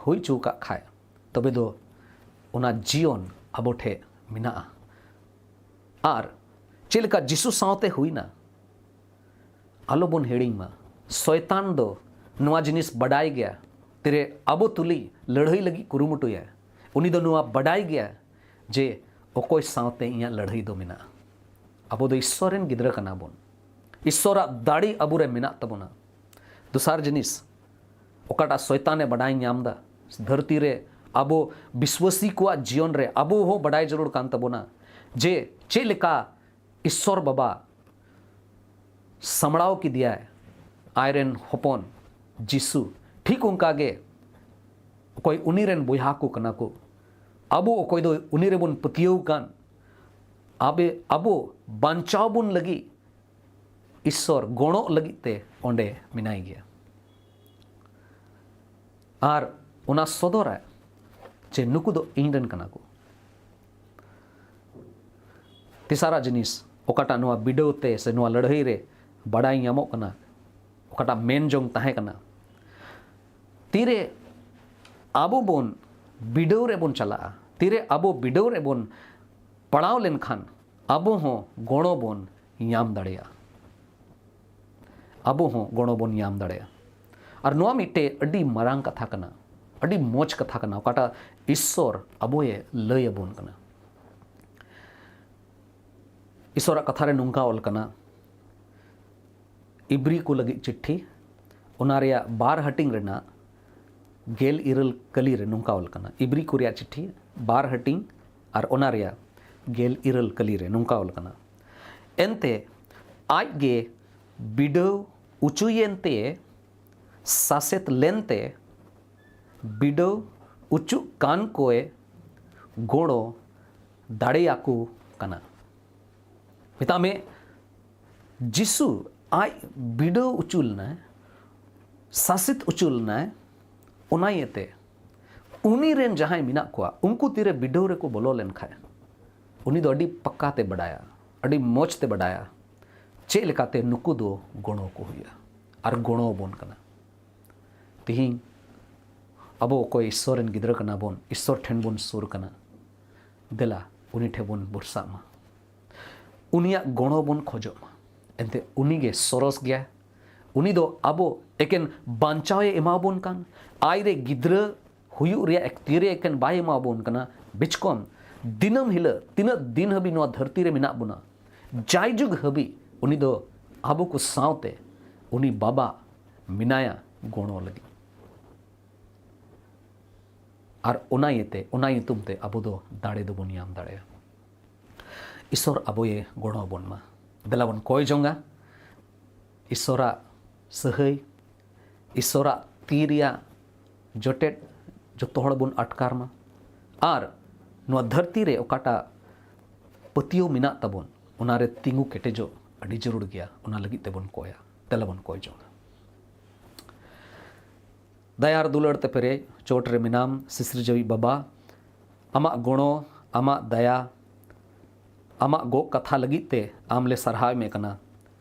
ᱦᱩᱭ ᱦᱚᱪᱚ ᱟᱠᱟᱫ ᱠᱷᱟᱡ, ᱛᱚᱵᱮ ᱫᱚ ᱚᱱᱟ ᱡᱤᱭᱚᱱ ᱟᱵᱚ ᱴᱷᱮᱡ ᱢᱮᱱᱟᱜᱼᱟ᱾ ᱟᱨ ᱪᱮᱫ ᱞᱮᱠᱟ ᱡᱤᱥᱩ ᱥᱟᱶᱛᱮ ᱦᱩᱭᱱᱟ, ᱟᱞᱚ ᱵᱚᱱ ᱦᱤᱲᱤᱧ ᱢᱟ, ᱥᱚᱭᱛᱟᱱ ᱫᱚ ᱱᱚᱣᱟ ᱡᱤᱱᱤᱥ ᱵᱟᱰᱟᱭ ᱜᱮᱭᱟ᱾ ᱛᱤᱨᱮ ᱟᱵᱚ ᱛᱩᱞᱩᱡ ᱞᱟᱹᱲᱦᱟᱹᱭ ᱞᱟᱹᱜᱤᱫ ᱠᱩᱨᱩᱢᱩᱴᱩᱭᱟ, ᱩᱱᱤ ᱫᱚ ᱱᱚᱣᱟ ᱵᱟᱰᱟᱭ ᱜᱮᱭᱟ ᱡᱮ ᱚᱠᱚᱭ ᱥᱟᱶᱛᱮ ᱤᱧᱟᱹᱜ ᱞᱟᱹᱲᱦᱟᱹᱭ ᱫᱚ ᱢᱮᱱᱟᱜᱼᱟ᱾ ᱟᱵᱚ ᱫᱚ ᱤᱥᱥᱚᱨ ᱨᱮᱱ ᱜᱤᱫᱽᱨᱟᱹ ᱠᱟᱱᱟ ᱵᱚᱱ᱾ ᱤᱥᱥᱚᱨᱟᱜ ᱫᱟᱲᱮ ᱟᱵᱚᱨᱮ ᱢᱮᱱᱟᱜ ᱛᱟᱵᱚᱱᱟ᱾ ᱫᱚᱥᱟᱨ ᱡᱤᱱᱤᱥ, ᱚᱠᱟᱴᱟᱜ ᱥᱚᱭᱛᱟᱱᱮ ᱵᱟᱰᱟᱭ ᱧᱟᱢ ᱮᱫᱟ ᱫᱷᱟᱹᱨᱛᱤ ᱨᱮ, ᱟᱵᱚ ᱵᱤᱥᱣᱟᱹᱥᱤ ᱠᱚᱣᱟᱜ ᱡᱤᱭᱚᱱ ᱨᱮ ᱟᱵᱚ ᱦᱚᱸ ᱵᱟᱰᱟᱭ ᱡᱟᱹᱨᱩᱲ ᱠᱟᱱ ᱛᱟᱵᱚᱱᱟ ᱡᱮ ᱪᱮᱫ ᱞᱮᱠᱟ ᱤᱥᱥᱚᱨ ᱵᱟᱵᱟ ᱥᱟᱢᱲᱟᱣ ᱠᱮᱫᱮᱭᱟᱭ ᱟᱡᱨᱮᱱ ᱦᱚᱯᱚᱱ ᱡᱤᱥᱩ᱾ ᱴᱷᱤᱠ ᱚᱱᱠᱟ ᱜᱮ ᱚᱠᱚᱭ ᱩᱱᱤ ᱨᱮᱱ ᱵᱚᱭᱦᱟ ᱠᱚ ᱠᱟᱱᱟ ᱠᱚ, ᱟᱵᱚ ᱚᱠᱚᱭ ᱫᱚ ᱩᱱᱤ ᱨᱮᱵᱚᱱ ᱯᱟᱹᱛᱭᱟᱹᱣ ᱠᱟᱱ, ᱟᱵᱮ-, ᱟᱵᱚ ᱵᱟᱧᱪᱟᱣ ᱵᱚᱱ ᱞᱟᱹᱜᱤᱫ ᱤᱥᱥᱚᱨ ᱜᱚᱲᱚᱜ ᱞᱟᱹᱜᱤᱫ ᱛᱮ ᱚᱸᱰᱮ ᱢᱮᱱᱟᱭ ᱜᱮᱭᱟ᱾ ᱟᱨ ᱚᱱᱟ ᱥᱚᱫᱚᱨᱟᱭ ᱡᱮ ᱱᱩᱠᱩ ᱫᱚ ᱤᱧ ᱨᱮᱱ ᱠᱟᱱᱟ ᱠᱚ᱾ ᱛᱮᱥᱟᱨᱟᱜ ᱡᱤᱱᱤᱥ, ᱚᱠᱟᱴᱟᱜ ᱱᱚᱣᱟ ᱵᱤᱰᱟᱹᱣ ᱛᱮ ᱥᱮ ᱱᱚᱣᱟ ᱞᱟᱹᱲᱦᱟᱹᱭ ᱨᱮ ᱵᱟᱰᱟᱭ ᱧᱟᱢᱚᱜ ᱠᱟᱱᱟ, ᱚᱠᱟᱴᱟᱜ ᱢᱮᱱ ᱡᱚᱝ ᱛᱟᱦᱮᱸ ᱠᱟᱱᱟ, ᱛᱤᱨᱮ ᱟᱵᱚ ᱵᱚᱱ ᱵᱤᱰᱟᱹᱣ ᱨᱮᱵᱚᱱ ᱪᱟᱞᱟᱜᱼᱟ, ᱛᱤᱨᱮ ᱟᱵᱚ ᱵᱤᱰᱟᱹᱣ ᱨᱮᱵᱚᱱ ᱯᱟᱲᱟᱣ ᱞᱮᱱᱠᱷᱟᱱ ᱟᱵᱚ ᱦᱚᱸ ᱜᱚᱲᱚ ᱵᱚᱱ ᱧᱟᱢ ᱫᱟᱲᱮᱭᱟᱜᱼᱟ᱾ ᱟᱵᱚ ᱦᱚᱸ ᱜᱚᱲᱚ ᱵᱚᱱ ᱧᱟᱢ ᱫᱟᱲᱮᱭᱟᱜᱼᱟ᱾ ᱟᱨ ᱱᱚᱣᱟ ᱢᱤᱫᱴᱮᱡ ᱟᱹᱰᱤ ᱢᱟᱨᱟᱝ ᱠᱟᱛᱷᱟ ᱠᱟᱱᱟ, ᱟᱹᱰᱤ ᱢᱚᱡᱽ ᱠᱟᱛᱷᱟ ᱠᱟᱱᱟ, ᱚᱠᱟᱴᱟᱜ ᱤᱥᱥᱚᱨ ᱟᱵᱚᱭᱮ ᱞᱟᱹᱭ ᱟᱵᱚᱱ ᱠᱟᱱᱟ᱾ ᱤᱥᱥᱚᱨᱟᱜ ᱠᱟᱛᱷᱟ ᱨᱮ ᱱᱚᱝᱠᱟ ᱚᱞ ᱠᱟᱱᱟ, ᱤᱵᱨᱤ ᱠᱚ ᱞᱟᱹᱜᱤᱫ ᱪᱤᱴᱷᱤ, ᱚᱱᱟ ᱨᱮᱭᱟᱜ ᱵᱟᱨ ᱦᱟᱹᱴᱤᱧ ᱨᱮᱱᱟᱜ ᱜᱮᱞ ᱤᱨᱟᱹᱞ ᱠᱟᱹᱞᱤ ᱨᱮ ᱱᱚᱝᱠᱟ ᱚᱞ ᱠᱟᱱᱟ, ᱤᱵᱨᱤ ᱠᱚ ᱨᱮᱭᱟᱜ ᱪᱤᱴᱷᱤ ᱵᱟᱨ ᱦᱟᱹᱴᱤᱧ ᱟᱨ ᱚᱱᱟ ᱨᱮᱭᱟᱜ ᱜᱮᱞ ᱤᱨᱟᱹᱞ ᱠᱟᱹᱞᱤ ᱨᱮ ᱱᱚᱝᱠᱟ ᱚᱞ ᱠᱟᱱᱟ, ᱮᱱᱛᱮ ᱟᱡ ᱜᱮ ᱵᱤᱰᱟᱹᱣ ᱚᱪᱚᱭᱮᱱ ᱛᱮ ᱥᱟᱥᱮᱛ ᱞᱮᱱᱛᱮ ᱵᱤᱰᱟᱹᱣ ᱚᱪᱚᱜ ᱠᱟᱱ ᱠᱚᱭ ᱜᱚᱲᱚ ᱫᱟᱲᱮᱭᱟᱠᱚ ᱠᱟᱱᱟ᱾ ᱢᱮᱛᱟᱜ ᱢᱮ, ᱡᱤᱥᱩ ᱟᱡ ᱵᱤᱰᱟᱹᱣ ᱚᱪᱚ ᱞᱮᱱᱟᱭ, ᱥᱟᱥᱮᱛ ᱚᱪᱚ ᱞᱮᱱᱟᱭ, ᱚᱱᱟ ᱤᱭᱟᱹᱛᱮ ᱩᱱᱤ ᱨᱮᱱ ᱡᱟᱦᱟᱸᱭ ᱢᱮᱱᱟᱜ ᱠᱚᱣᱟ, ᱩᱱᱠᱩ ᱛᱤᱨᱮ ᱵᱤᱰᱟᱹᱣ ᱨᱮᱠᱚ ᱵᱚᱞᱚ ᱞᱮᱱᱠᱷᱟᱡ, ᱩᱱᱤ ᱫᱚ ᱟᱹᱰᱤ ᱯᱟᱠᱟ ᱛᱮ ᱵᱟᱰᱟᱭᱟ, ᱟᱹᱰᱤ ᱢᱚᱡᱽ ᱛᱮ ᱵᱟᱰᱟᱭᱟ ᱪᱮᱫ ᱞᱮᱠᱟᱛᱮ ᱱᱩᱠᱩ ᱫᱚ ᱜᱚᱲᱚ ᱠᱚ ᱦᱩᱭᱩᱜᱼᱟ ᱟᱨ ᱜᱚᱲᱚ ᱟᱵᱚᱱ ᱠᱟᱱᱟ᱾ ᱛᱤᱦᱤᱧ ᱟᱵᱚ ᱚᱠᱚᱭ ᱤᱥᱥᱚᱨ ᱨᱮᱱ ᱜᱤᱫᱽᱨᱟᱹ ᱠᱟᱱᱟ ᱵᱚᱱ, ᱤᱥᱥᱚᱨ ᱴᱷᱮᱱ ᱵᱚᱱ ᱥᱩᱨ ᱠᱟᱱᱟ, ᱫᱮᱞᱟ ᱩᱱᱤ ᱴᱷᱮᱱ ᱵᱚᱱ ᱵᱷᱚᱨᱥᱟᱜ ᱢᱟ, ᱩᱱᱤᱭᱟᱜ ᱜᱚᱲᱚ ᱵᱚᱱ ᱠᱷᱚᱡᱚᱜ ᱢᱟ᱾ ᱮᱱᱛᱮ ᱩᱱᱤ ᱜᱮ ᱥᱚᱨᱚᱥ ᱜᱮᱭᱟ᱾ ᱩᱱᱤ ᱫᱚ ᱟᱵᱚ ᱮᱠᱮᱱ ᱵᱟᱧᱪᱟᱣ ᱮ ᱮᱢᱟᱵᱚᱱ ᱠᱟᱱ, ᱟᱡ ᱨᱮ ᱜᱤᱫᱽᱨᱟᱹ ᱦᱩᱭᱩᱜ ᱨᱮᱭᱟᱜ ᱮᱠᱛᱤᱭᱟᱹᱨ ᱮ ᱮᱠᱮᱱ ᱵᱟᱭ ᱮᱢᱟᱵᱚᱱ ᱠᱟᱱᱟ, ᱵᱤᱪᱠᱚᱢ ᱫᱤᱱᱟᱹᱢ ᱦᱤᱞᱳᱜ ᱛᱤᱱᱟᱹᱜ ᱫᱤᱱ ᱦᱟᱹᱵᱤᱡ ᱱᱚᱣᱟ ᱫᱷᱟᱹᱨᱛᱤ ᱨᱮ ᱢᱮᱱᱟᱜ ᱵᱚᱱᱟ, ᱡᱟᱭᱡᱩᱜᱽ ᱦᱟᱹᱵᱤᱡ ᱩᱱᱤ ᱫᱚ ᱟᱵᱚ ᱠᱚ ᱥᱟᱶᱛᱮ ᱩᱱᱤ ᱵᱟᱵᱟ ᱢᱮᱱᱟᱭᱟ ᱜᱚᱲᱚ ᱞᱟᱹᱜᱤᱫ᱾ ᱟᱨ ᱚᱱᱟ ᱤᱭᱟᱹᱛᱮ, ᱚᱱᱟ ᱧᱩᱛᱩᱢ ᱛᱮ ᱟᱵᱚ ᱫᱚ ᱫᱟᱲᱮ ᱫᱚᱵᱚᱱ ᱧᱟᱢ ᱫᱟᱲᱮᱭᱟᱜᱼᱟ᱾ ᱤᱥᱚᱨ ᱟᱵᱚᱭᱮ ᱜᱚᱲᱚ ᱟᱵᱚᱱ ᱢᱟ᱾ ᱫᱮᱞᱟ ᱵᱚᱱ ᱠᱚᱭ ᱡᱚᱝᱟ ᱤᱥᱚᱨᱟᱜ ᱥᱟᱹᱦᱟᱹᱭ, ᱤᱥᱚᱨᱟᱜ ᱛᱤ ᱨᱮᱭᱟᱜ ᱡᱚᱴᱮᱫ ᱡᱚᱛᱚ ᱦᱚᱲ ᱵᱚᱱ ᱟᱴᱠᱟᱨ ᱢᱟ᱾ ᱟᱨ ᱱᱚᱣᱟ ᱫᱷᱟᱹᱨᱛᱤ ᱨᱮ ᱚᱠᱟᱴᱟᱜ ᱯᱟᱹᱛᱭᱟᱹᱣ ᱢᱮᱱᱟᱜ ᱛᱟᱵᱚᱱ, ᱚᱱᱟᱨᱮ ᱛᱤᱸᱜᱩ ᱠᱮᱴᱮᱡᱚᱜ ᱟᱹᱰᱤ ᱡᱟᱹᱨᱩᱲ ᱜᱮᱭᱟ᱾ ᱚᱱᱟ ᱞᱟᱹᱜᱤᱫ ᱛᱮᱵᱚᱱ ᱠᱚᱭᱟ᱾ ᱫᱮᱞᱟ ᱵᱚᱱ ᱠᱚᱭ ᱡᱚᱝᱟ᱾ ᱫᱟᱭᱟ ᱟᱨ ᱫᱩᱞᱟᱹᱲ ᱛᱮ ᱯᱮᱨᱮᱡ ᱪᱚᱴ ᱨᱮ ᱢᱮᱱᱟᱢ ᱥᱤᱥᱤᱨᱡᱟᱹᱣᱤᱡ ᱵᱟᱵᱟ, ᱟᱢᱟᱜ ᱜᱚᱲᱚ, ᱟᱢᱟᱜ ᱫᱟᱭᱟ, ᱟᱢᱟᱜ ᱜᱚᱜ ᱠᱟᱛᱷᱟ ᱞᱟᱹᱜᱤᱫ ᱛᱮ ᱟᱢ ᱞᱮ ᱥᱟᱨᱦᱟᱣ ᱮᱢᱮ ᱠᱟᱱᱟ᱾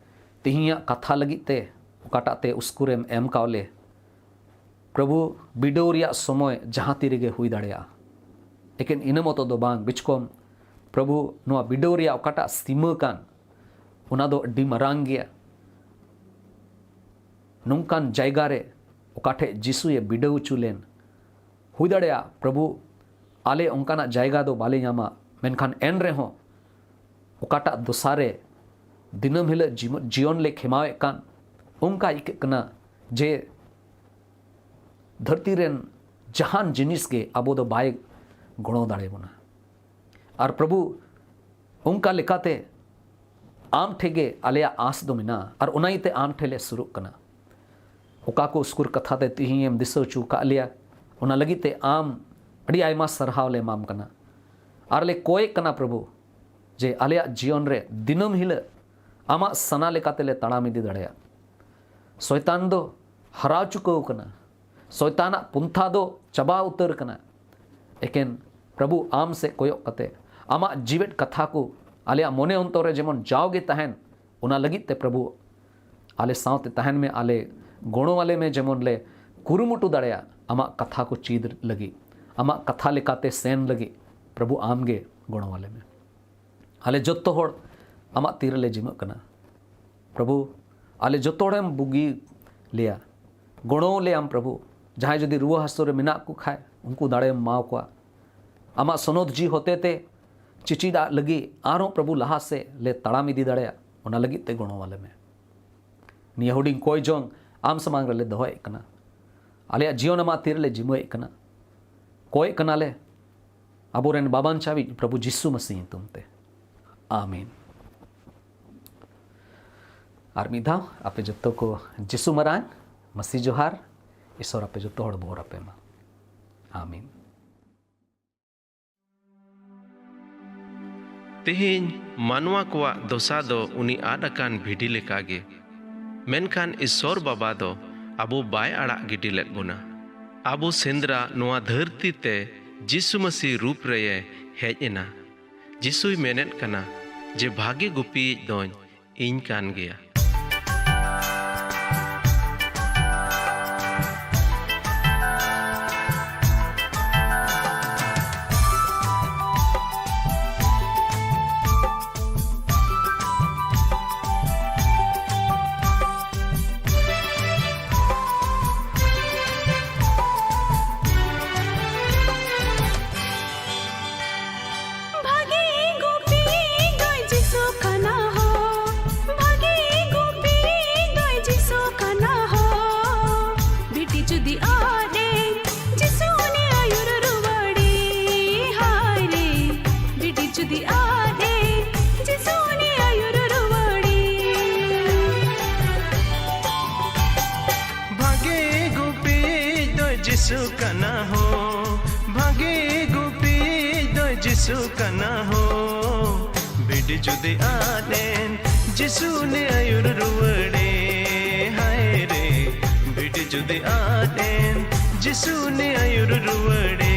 ᱛᱮᱦᱮᱧᱟᱜ ᱠᱟᱛᱷᱟ ᱞᱟᱹᱜᱤᱫ ᱛᱮ ᱚᱠᱟᱴᱟᱜ ᱛᱮ ᱩᱥᱠᱩᱨᱮᱢ ᱮᱢ ᱠᱟᱣ ᱞᱮ, ᱯᱨᱚᱵᱷᱩ, ᱵᱤᱰᱟᱹᱣ ᱨᱮᱭᱟᱜ ᱥᱚᱢᱚᱭ ᱡᱟᱦᱟᱸ ᱛᱤ ᱨᱮᱜᱮ ᱦᱩᱭ ᱫᱟᱲᱮᱭᱟᱜᱼᱟ᱾ ᱮᱠᱮᱱ ᱤᱱᱟᱹ ᱢᱚᱛᱚ ᱫᱚ ᱵᱟᱝ, ᱵᱤᱪᱠᱚᱢ ᱯᱨᱚᱵᱷᱩ, ᱱᱚᱣᱟ ᱵᱤᱰᱟᱹᱣ ᱨᱮᱭᱟᱜ ᱚᱠᱟᱴᱟᱜ ᱥᱤᱢᱟᱹ ᱠᱟᱱ, ᱚᱱᱟ ᱫᱚ ᱟᱹᱰᱤ ᱢᱟᱨᱟᱝ ᱜᱮᱭᱟ᱾ ᱱᱚᱝᱠᱟᱱ ᱡᱟᱭᱜᱟ ᱨᱮ ᱚᱠᱟ ᱴᱷᱮᱡ ᱡᱤᱥᱩᱭᱮ ᱵᱤᱰᱟᱹᱣ ᱦᱚᱪᱚ ᱞᱮᱱ, ᱦᱩᱭ ᱫᱟᱲᱮᱭᱟᱜᱼᱟ, ᱯᱨᱚᱵᱷᱩ, ᱟᱞᱮ ᱚᱱᱠᱟᱱᱟᱜ ᱡᱟᱭᱜᱟ ᱫᱚ ᱵᱟᱞᱮ ᱧᱟᱢᱟ, ᱢᱮᱱᱠᱷᱟᱱ ᱮᱱ ᱨᱮᱦᱚᱸ ᱚᱠᱟᱴᱟᱜ ᱫᱚᱥᱟ ᱨᱮ ᱫᱤᱱᱟᱹᱢ ᱦᱤᱞᱳᱜ ᱡᱤᱢ-, ᱡᱤᱭᱚᱱ ᱞᱮ ᱠᱷᱮᱢᱟᱣᱮᱫ ᱠᱟᱱ, ᱚᱱᱠᱟ ᱟᱹᱭᱠᱟᱹᱜ ᱠᱟᱱᱟ ᱡᱮ ᱫᱷᱟᱹᱨᱛᱤ ᱨᱮᱱ ᱡᱟᱦᱟᱱ ᱡᱤᱱᱤᱥ ᱜᱮ ᱟᱵᱚ ᱫᱚ ᱵᱟᱭ ᱜᱚᱲᱚ ᱫᱟᱲᱮ ᱵᱚᱱᱟ᱾ ᱟᱨ ᱯᱨᱚᱵᱷᱩ, ᱚᱱᱠᱟ ᱞᱮᱠᱟᱛᱮ ᱟᱢ ᱴᱷᱮᱡ ᱜᱮ ᱟᱞᱮᱭᱟᱜ ᱟᱸᱥ ᱫᱚ ᱢᱮᱱᱟᱜᱼᱟ, ᱟᱨ ᱚᱱᱟ ᱤᱭᱟᱹᱛᱮ ᱟᱢ ᱴᱷᱮᱡ ᱞᱮ ᱥᱩᱨᱩᱜ ᱠᱟᱱᱟ᱾ ᱚᱠᱟ ᱠᱚ ᱩᱥᱠᱩᱨ ᱠᱟᱛᱷᱟ ᱛᱮ ᱛᱤᱦᱤᱧ ᱮᱢ ᱫᱤᱥᱟᱹ ᱦᱚᱪᱚ ᱟᱠᱟᱫ ᱞᱮᱭᱟ, ᱚᱱᱟ ᱞᱟᱹᱜᱤᱫ ᱛᱮ ᱟᱢ ᱟᱹᱰᱤ ᱟᱭᱢᱟ ᱥᱟᱨᱦᱟᱣ ᱞᱮ ᱮᱢᱟᱢ ᱠᱟᱱᱟ᱾ ᱟᱨ ᱞᱮ ᱠᱚᱭᱮᱜ ᱠᱟᱱᱟ ᱯᱨᱚᱵᱷᱩ, ᱡᱮ ᱟᱞᱮᱭᱟᱜ ᱡᱤᱭᱚᱱ ᱨᱮ ᱫᱤᱱᱟᱹᱢ ᱦᱤᱞᱳᱜ ᱟᱢᱟᱜ ᱥᱟᱱᱟ ᱞᱮᱠᱟᱛᱮ ᱞᱮ ᱛᱟᱲᱟᱢ ᱤᱫᱤ ᱫᱟᱲᱮᱭᱟᱜ᱾ ᱥᱚᱭᱛᱟᱱ ᱫᱚ ᱦᱟᱨᱟᱣ ᱪᱩᱠᱟᱹᱣ ᱠᱟᱱᱟ, ᱥᱚᱭᱛᱟᱱᱟᱜ ᱯᱚᱱᱛᱷᱟ ᱫᱚ ᱪᱟᱵᱟ ᱩᱛᱟᱹᱨ ᱠᱟᱱᱟ᱾ ᱮᱠᱮᱱ ᱯᱨᱚᱵᱷᱩ ᱟᱢ ᱥᱮᱫ ᱠᱚᱭᱚᱜ ᱠᱟᱛᱮ ᱟᱢᱟᱜ ᱡᱤᱣᱮᱫ ᱠᱟᱛᱷᱟ ᱠᱚ ᱟᱞᱮᱭᱟᱜ ᱢᱚᱱᱮ ᱚᱱᱛᱚᱨ ᱨᱮ ᱡᱮᱢᱚᱱ ᱡᱟᱣᱜᱮ ᱛᱟᱦᱮᱱ, ᱚᱱᱟ ᱞᱟᱹᱜᱤᱫ ᱛᱮ ᱯᱨᱚᱵᱷᱩ ᱟᱞᱮ ᱥᱟᱶᱛᱮ ᱛᱟᱦᱮᱱ ᱢᱮ, ᱟᱞᱮ ᱜᱚᱲᱚ ᱟᱞᱮ ᱢᱮ, ᱡᱮᱢᱚᱱ ᱞᱮ ᱠᱩᱨᱩᱢᱩᱴᱩ ᱫᱟᱲᱮᱭᱟᱜ ᱟᱢᱟᱜ ᱠᱟᱛᱷᱟ ᱠᱚ ᱪᱮᱫ ᱞᱟᱹᱜᱤᱫ, ᱟᱢᱟᱜ ᱠᱟᱛᱷᱟ ᱞᱮᱠᱟᱛᱮ ᱥᱮᱱ ᱞᱟᱹᱜᱤᱫ, ᱯᱨᱚᱵᱷᱩ ᱟᱢ ᱜᱮ ᱜᱚᱲᱚ ᱟᱞᱮ ᱢᱮ᱾ ᱟᱞᱮ ᱡᱚᱛᱚ ᱦᱚᱲ ᱟᱢᱟᱜ ᱛᱤ ᱨᱮᱞᱮ ᱡᱤᱢᱟᱹᱜ ᱠᱟᱱᱟ᱾ ᱯᱨᱚᱵᱷᱩ, ᱟᱞᱮ ᱡᱚᱛᱚ ᱦᱚᱲᱮᱢ ᱵᱩᱜᱤ ᱞᱮᱭᱟ, ᱜᱚᱲᱚ ᱞᱮᱭᱟᱢ ᱯᱨᱚᱵᱷᱩ᱾ ᱡᱟᱦᱟᱸᱭ ᱡᱩᱫᱤ ᱨᱩᱣᱟᱹ ᱦᱟᱹᱥᱩ ᱨᱮ ᱢᱮᱱᱟᱜ ᱠᱚ ᱠᱷᱟᱡ, ᱩᱱᱠᱩ ᱫᱟᱲᱮᱢ ᱮᱢᱟᱣ ᱠᱚᱣᱟ᱾ ᱟᱢᱟᱜ ᱥᱚᱱᱚᱛ ᱡᱤ ᱦᱚᱛᱮᱛᱮ ᱪᱮᱪᱮᱫᱟᱜ ᱞᱟᱹᱜᱤᱫ ᱟᱨᱦᱚᱸ ᱯᱨᱚᱵᱷᱩ ᱞᱟᱦᱟ ᱥᱮᱫ ᱞᱮ ᱛᱟᱲᱟᱢ ᱤᱫᱤ ᱫᱟᱲᱮᱭᱟᱜ, ᱚᱱᱟ ᱞᱟᱹᱜᱤᱫ ᱛᱮ ᱜᱚᱲᱚ ᱟᱞᱮ ᱢᱮ᱾ ᱱᱤᱭᱟᱹ ᱦᱩᱰᱤᱧ ᱠᱚᱭ ᱡᱚᱝ ᱟᱢ ᱥᱟᱢᱟᱝ ᱨᱮᱞᱮ ᱫᱚᱦᱚᱭᱮᱫ ᱠᱟᱱᱟ᱾ ᱟᱞᱮᱭᱟᱜ ᱡᱤᱭᱚᱱ ᱟᱢᱟᱜ ᱛᱤ ᱨᱮᱞᱮ ᱡᱤᱢᱟᱹᱭᱮᱫ ᱠᱟᱱᱟ᱾ ᱠᱚᱭᱮᱫ ᱠᱟᱱᱟᱞᱮ ᱟᱵᱚᱨᱮᱱ ᱵᱟᱵᱟᱱᱪᱟᱣᱤᱡ ᱯᱨᱚᱵᱷᱩ ᱡᱤᱥᱩ ᱢᱟᱹᱥᱤ ᱧᱩᱛᱩᱢ ᱛᱮ᱾ ᱟᱢᱤᱱ᱾ ᱟᱨ ᱢᱤᱫ ᱫᱷᱟᱣ ᱟᱯᱮ ᱡᱚᱛᱚ ᱠᱚ ᱡᱤᱥᱩ ᱢᱟᱨᱟᱝ ᱢᱟᱹᱥᱤ ᱡᱚᱦᱟᱨ᱾ ᱤᱥᱚᱨ ᱟᱯᱮ ᱡᱚᱛᱚ ᱦᱚᱲ ᱵᱚᱨ ᱟᱯᱮ ᱢᱟ᱾ ᱟᱢᱤᱱ᱾ ᱛᱮᱦᱮᱧ ᱢᱟᱱᱣᱟ ᱠᱚᱣᱟᱜ ᱫᱚᱥᱟ ᱫᱚ ᱩᱱᱤ ᱟᱫ ᱟᱠᱟᱱ ᱵᱷᱤᱰᱤ ᱞᱮᱠᱟᱜᱮ᱾ ᱢᱮᱱᱠᱷᱟᱱ ᱤᱥᱚᱨ ᱵᱟᱵᱟ ᱫᱚ ᱟᱵᱚ ᱵᱟᱭ ᱟᱲᱟᱜ ᱜᱤᱰᱤ ᱞᱮᱫ ᱵᱚᱱᱟ᱾ ᱟᱵᱚ ᱥᱮᱸᱫᱽᱨᱟ ᱱᱚᱣᱟ ᱫᱷᱟᱹᱨᱛᱤ ᱛᱮ ᱡᱤᱥᱩ ᱢᱟᱹᱥᱤ ᱨᱩᱯ ᱨᱮᱭᱮ ᱦᱮᱡ ᱮᱱᱟ᱾ ᱡᱤᱥᱩᱭ ᱢᱮᱱᱮᱫ ᱠᱟᱱᱟ ᱡᱮ ᱵᱷᱟᱜᱮ ᱜᱩᱯᱤᱭᱤᱡ ᱫᱚᱧ ᱤᱧ ᱠᱟᱱ ᱜᱮᱭᱟ᱾ ᱵᱷᱟᱜᱮ ᱜᱩᱯᱤ ᱫᱚᱭ ᱡᱤᱥᱩ ᱠᱟᱱᱟ ᱦᱳ, ᱵᱷᱟᱜᱮ ᱜᱩᱯᱤ ᱫᱚᱭ ᱡᱤᱥᱩ ᱠᱟᱱᱟ ᱦᱳ᱾ ᱵᱷᱤᱰᱤ ᱡᱩᱫᱤ ᱟᱫ ᱮᱱ, ᱡᱤᱥᱩ ᱩᱱᱤ ᱟᱹᱭᱩᱨ ᱨᱩᱣᱟᱹᱲᱮ᱾ ᱦᱟᱭ ᱨᱮ, ᱵᱷᱤᱰᱤ ᱡᱩᱫᱤ ᱟᱫ ᱮᱱ, ᱡᱤᱥᱩ ᱩᱱᱤ ᱟᱹᱭᱩᱨ ᱨᱩᱣᱟᱹᱲᱮ᱾ ᱵᱷᱟᱜᱮ ᱜᱩᱯᱤᱭᱤᱡ ᱫᱚᱭ ᱡᱤᱥᱩ ᱠᱟᱱᱟ ᱦᱳ, ᱵᱷᱟᱜᱮ ᱜᱩᱯᱤᱭᱤᱡ ᱫᱚᱭ ᱡᱤᱥᱩ ᱠᱟᱱᱟ ᱦᱳ᱾ ᱵᱷᱤᱰᱤ ᱡᱩᱫᱤ ᱟᱫ ᱮᱱ, ᱡᱤᱥᱩ ᱩᱱᱤ ᱟᱹᱭᱩᱨ ᱨᱩᱣᱟᱹᱲᱮ᱾ ᱦᱟᱭ ᱨᱮ, ᱵᱷᱤᱰᱤ ᱡᱩᱫᱤ ᱟᱫ ᱮᱱ, ᱡᱤᱥᱩ ᱩᱱᱤ ᱟᱹᱭᱩᱨ ᱨᱩᱣᱟᱹᱲᱮ᱾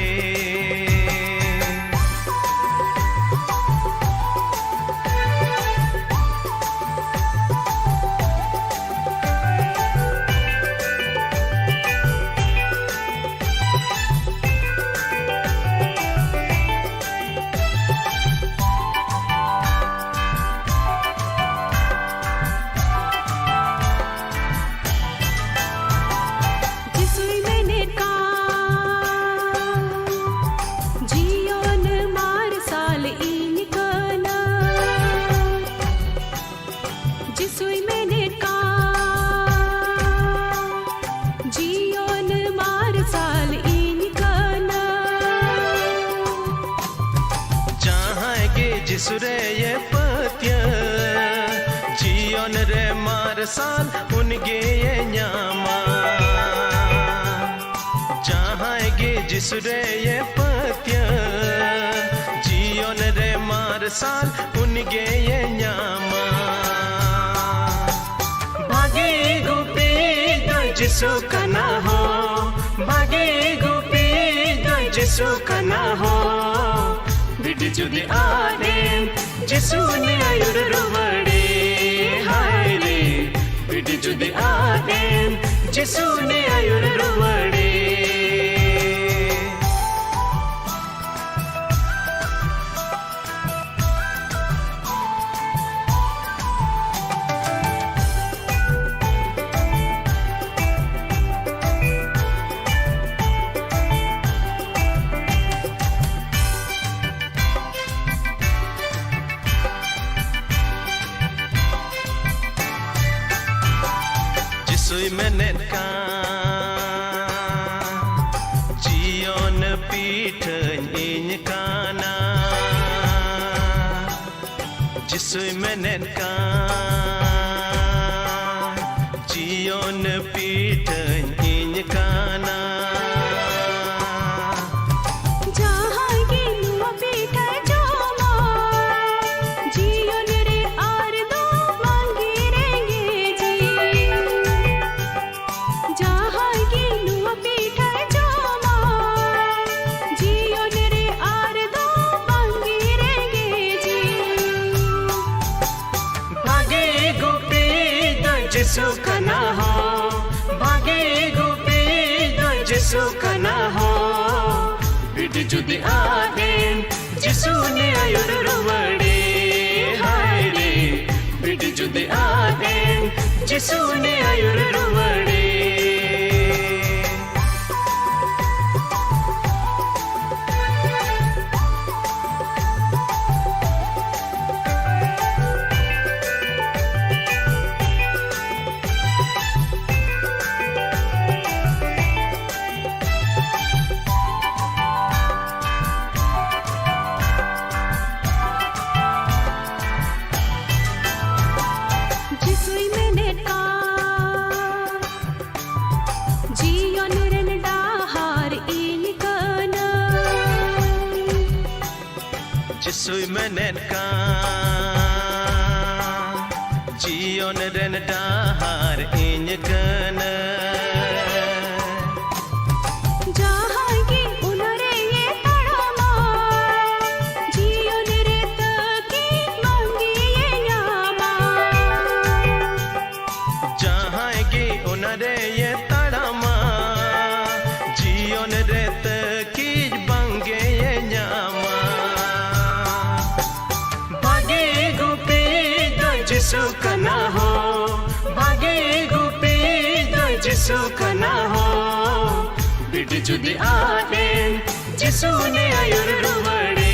ᱥᱟᱞ ᱩᱱᱤᱜᱮᱭᱮ ᱧᱟᱢᱟ᱾ ᱡᱟᱦᱟᱸᱭ ᱜᱮ ᱡᱤᱥᱩ ᱨᱮᱭᱮ ᱯᱟᱹᱛᱭᱟᱹᱣ, ᱡᱤᱭᱚᱱ ᱨᱮ ᱢᱟᱨᱥᱟᱞ ᱩᱱᱤᱜᱮᱭᱮ ᱧᱟᱢᱟ᱾ ᱵᱷᱟᱜᱮ ᱜᱩᱯᱤ ᱫᱚ ᱡᱤᱥᱩ ᱠᱟᱱᱟ ᱦᱳ, ᱵᱷᱟᱜᱮ ᱜᱩᱯᱤ ᱫᱚ ᱡᱤᱥᱩ ᱠᱟᱱᱟ ᱦᱳ᱾ ᱵᱷᱤᱰᱤ ᱡᱩᱫᱤ ᱟᱫᱮᱱ, ᱡᱤᱥᱩ ᱩᱱᱤ ᱟᱹᱭᱩᱨ ᱨᱩᱣᱟᱹᱲᱮ᱾ ᱦᱟᱭ ᱨᱮ, ᱵᱷᱤᱰᱤ ᱡᱩᱫᱤ ᱟᱫᱮᱱ, ᱡᱤᱥᱩ ᱩᱱᱤ ᱟᱹᱭᱩᱨ ᱨᱩᱣᱟᱹᱲᱮ᱾ ᱡᱤᱥᱩᱭ ᱢᱮᱱᱮᱫ ᱠᱟᱱ, ᱡᱤᱭᱚᱱ ᱯᱤᱴᱷᱟᱹᱧ ᱤᱧ ᱠᱟᱱᱟ᱾ ᱡᱤᱥᱩᱭ ᱢᱮᱱᱮᱫ ᱠᱟᱱ, ᱡᱤᱭᱚᱱ ᱯᱤᱴᱷᱟᱹᱧ ᱤᱧ ᱠᱟᱱᱟ᱾ ᱡᱟᱦᱟᱸᱭ ᱜᱮ ᱱᱚᱣᱟ ᱯᱤᱴᱷᱟᱹᱭ ᱡᱚᱢᱟ, ᱡᱤᱭᱚᱱ ᱨᱮ ᱟᱨ ᱫᱚ ᱵᱟᱝᱜᱮ ᱨᱮᱸᱜᱮᱡᱤ᱾ ᱡᱟᱦᱟᱸᱭ ᱜᱮ ᱱᱚᱣᱟ ᱯᱤᱴᱷᱟᱹᱭ ᱡᱚᱢᱟ, ᱡᱤᱭᱚᱱ ᱨᱮ ᱟᱨ ᱫᱚ ᱵᱟᱝᱜᱮ ᱨᱮᱸᱜᱮᱡᱤ᱾ ᱵᱷᱟᱜᱮ ᱜᱩᱯᱤ ᱫᱚ ᱡᱤᱥᱩ ᱠᱟᱱᱟ ᱦᱳ, ᱵᱷᱟᱜᱮ ᱜᱩᱯᱤ ᱫᱚ ᱡᱤᱥᱩ ᱠᱟᱱᱟ ᱦᱳ᱾ ᱵᱷᱤᱰᱤ ᱡᱩᱫᱤ ᱟᱫᱮᱱ, ᱡᱤᱥᱩ ᱩᱱᱤ ᱟᱹᱭᱩᱨ ᱨᱩᱣᱟᱹᱲᱮ᱾ ᱦᱟᱭ ᱨᱮ, ᱵᱷᱤᱰᱤ ᱡᱩᱫᱤ ᱟᱫᱮᱱ, ᱡᱤᱥᱩ ᱩᱱᱤ ᱟᱹᱭᱩᱨ ᱨᱩᱣᱟᱹᱲᱮ᱾ ᱡᱤᱥᱩᱭ ᱢᱮᱱᱮᱫ ᱡᱤᱥᱩᱭ ᱢᱮᱱᱮᱫ ᱠᱟᱱ, ᱡᱤᱭᱚᱱ ᱨᱮᱱ ᱰᱟᱦᱟᱨ ᱤᱧ ᱠᱟᱱᱟ᱾ ᱡᱟᱦᱟᱸᱭ ᱜᱮ ᱚᱱᱟ ᱨᱮᱭᱮ ᱛᱟᱲᱟᱢᱟ, ᱡᱤᱭᱚᱱ ᱨᱮ ᱛᱟᱹᱠᱤᱱ ᱵᱟᱝᱜᱮᱭᱮ ᱧᱟᱢᱟ᱾ ᱡᱟᱦᱟᱸᱭ ᱜᱮ ᱚᱱᱟ ᱨᱮᱭᱮ ᱛᱟᱲᱟᱢᱟ, ᱡᱤᱭᱚᱱ ᱨᱮ ᱛᱟᱹᱠᱤᱡ ᱵᱟᱝᱜᱮᱭᱮ ᱧᱟᱢᱟ᱾ ᱵᱷᱟᱜᱮ ᱜᱩᱯᱤ ᱫᱚ ᱡᱤᱥᱩ ᱠᱟᱱᱟ ᱦᱳ, ᱵᱷᱟᱜᱮ ᱜᱩᱯᱤ ᱫᱚ ᱡᱤᱥᱩ ᱠᱟᱱᱟ ᱦᱳ᱾ ᱵᱤᱰᱤ ᱡᱩᱫᱤ ᱟᱫ ᱮᱱ, ᱡᱤᱥᱩ ᱩᱱᱤ ᱟᱹᱭᱩᱨ ᱨᱩᱣᱟᱹᱲᱮ᱾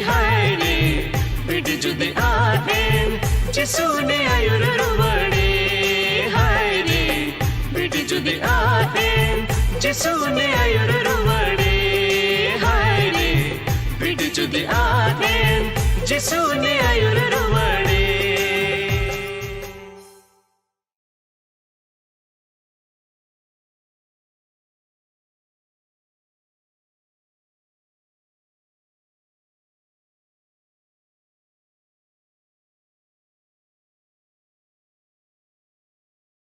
ᱦᱟᱭ ᱨᱮ, ᱵᱤᱰᱤ ᱡᱩᱫᱤ ᱟᱫ ᱮᱱ, ᱡᱤᱥᱩ ᱩᱱᱤ ᱟᱹᱭᱩᱨ ᱨᱩᱣᱟᱹᱲᱮ᱾ ᱦᱟᱭ ᱨᱮ, ᱵᱤᱰᱤ ᱡᱩᱫᱤ ᱟᱫ ᱮᱱ, ᱡᱤᱥᱩ ᱩᱱᱤ ᱟᱹᱭᱩᱨ ᱨᱩᱣᱟᱹᱲᱮ᱾ ᱦᱟᱭ ᱨᱮ, ᱵᱤᱰᱤ ᱡᱩᱫᱤ ᱟᱫ ᱮᱱ, ᱡᱤᱥᱩ ᱩᱱᱤ ᱟᱹᱭᱩᱨ ᱨᱩᱣᱟᱹᱲᱮ᱾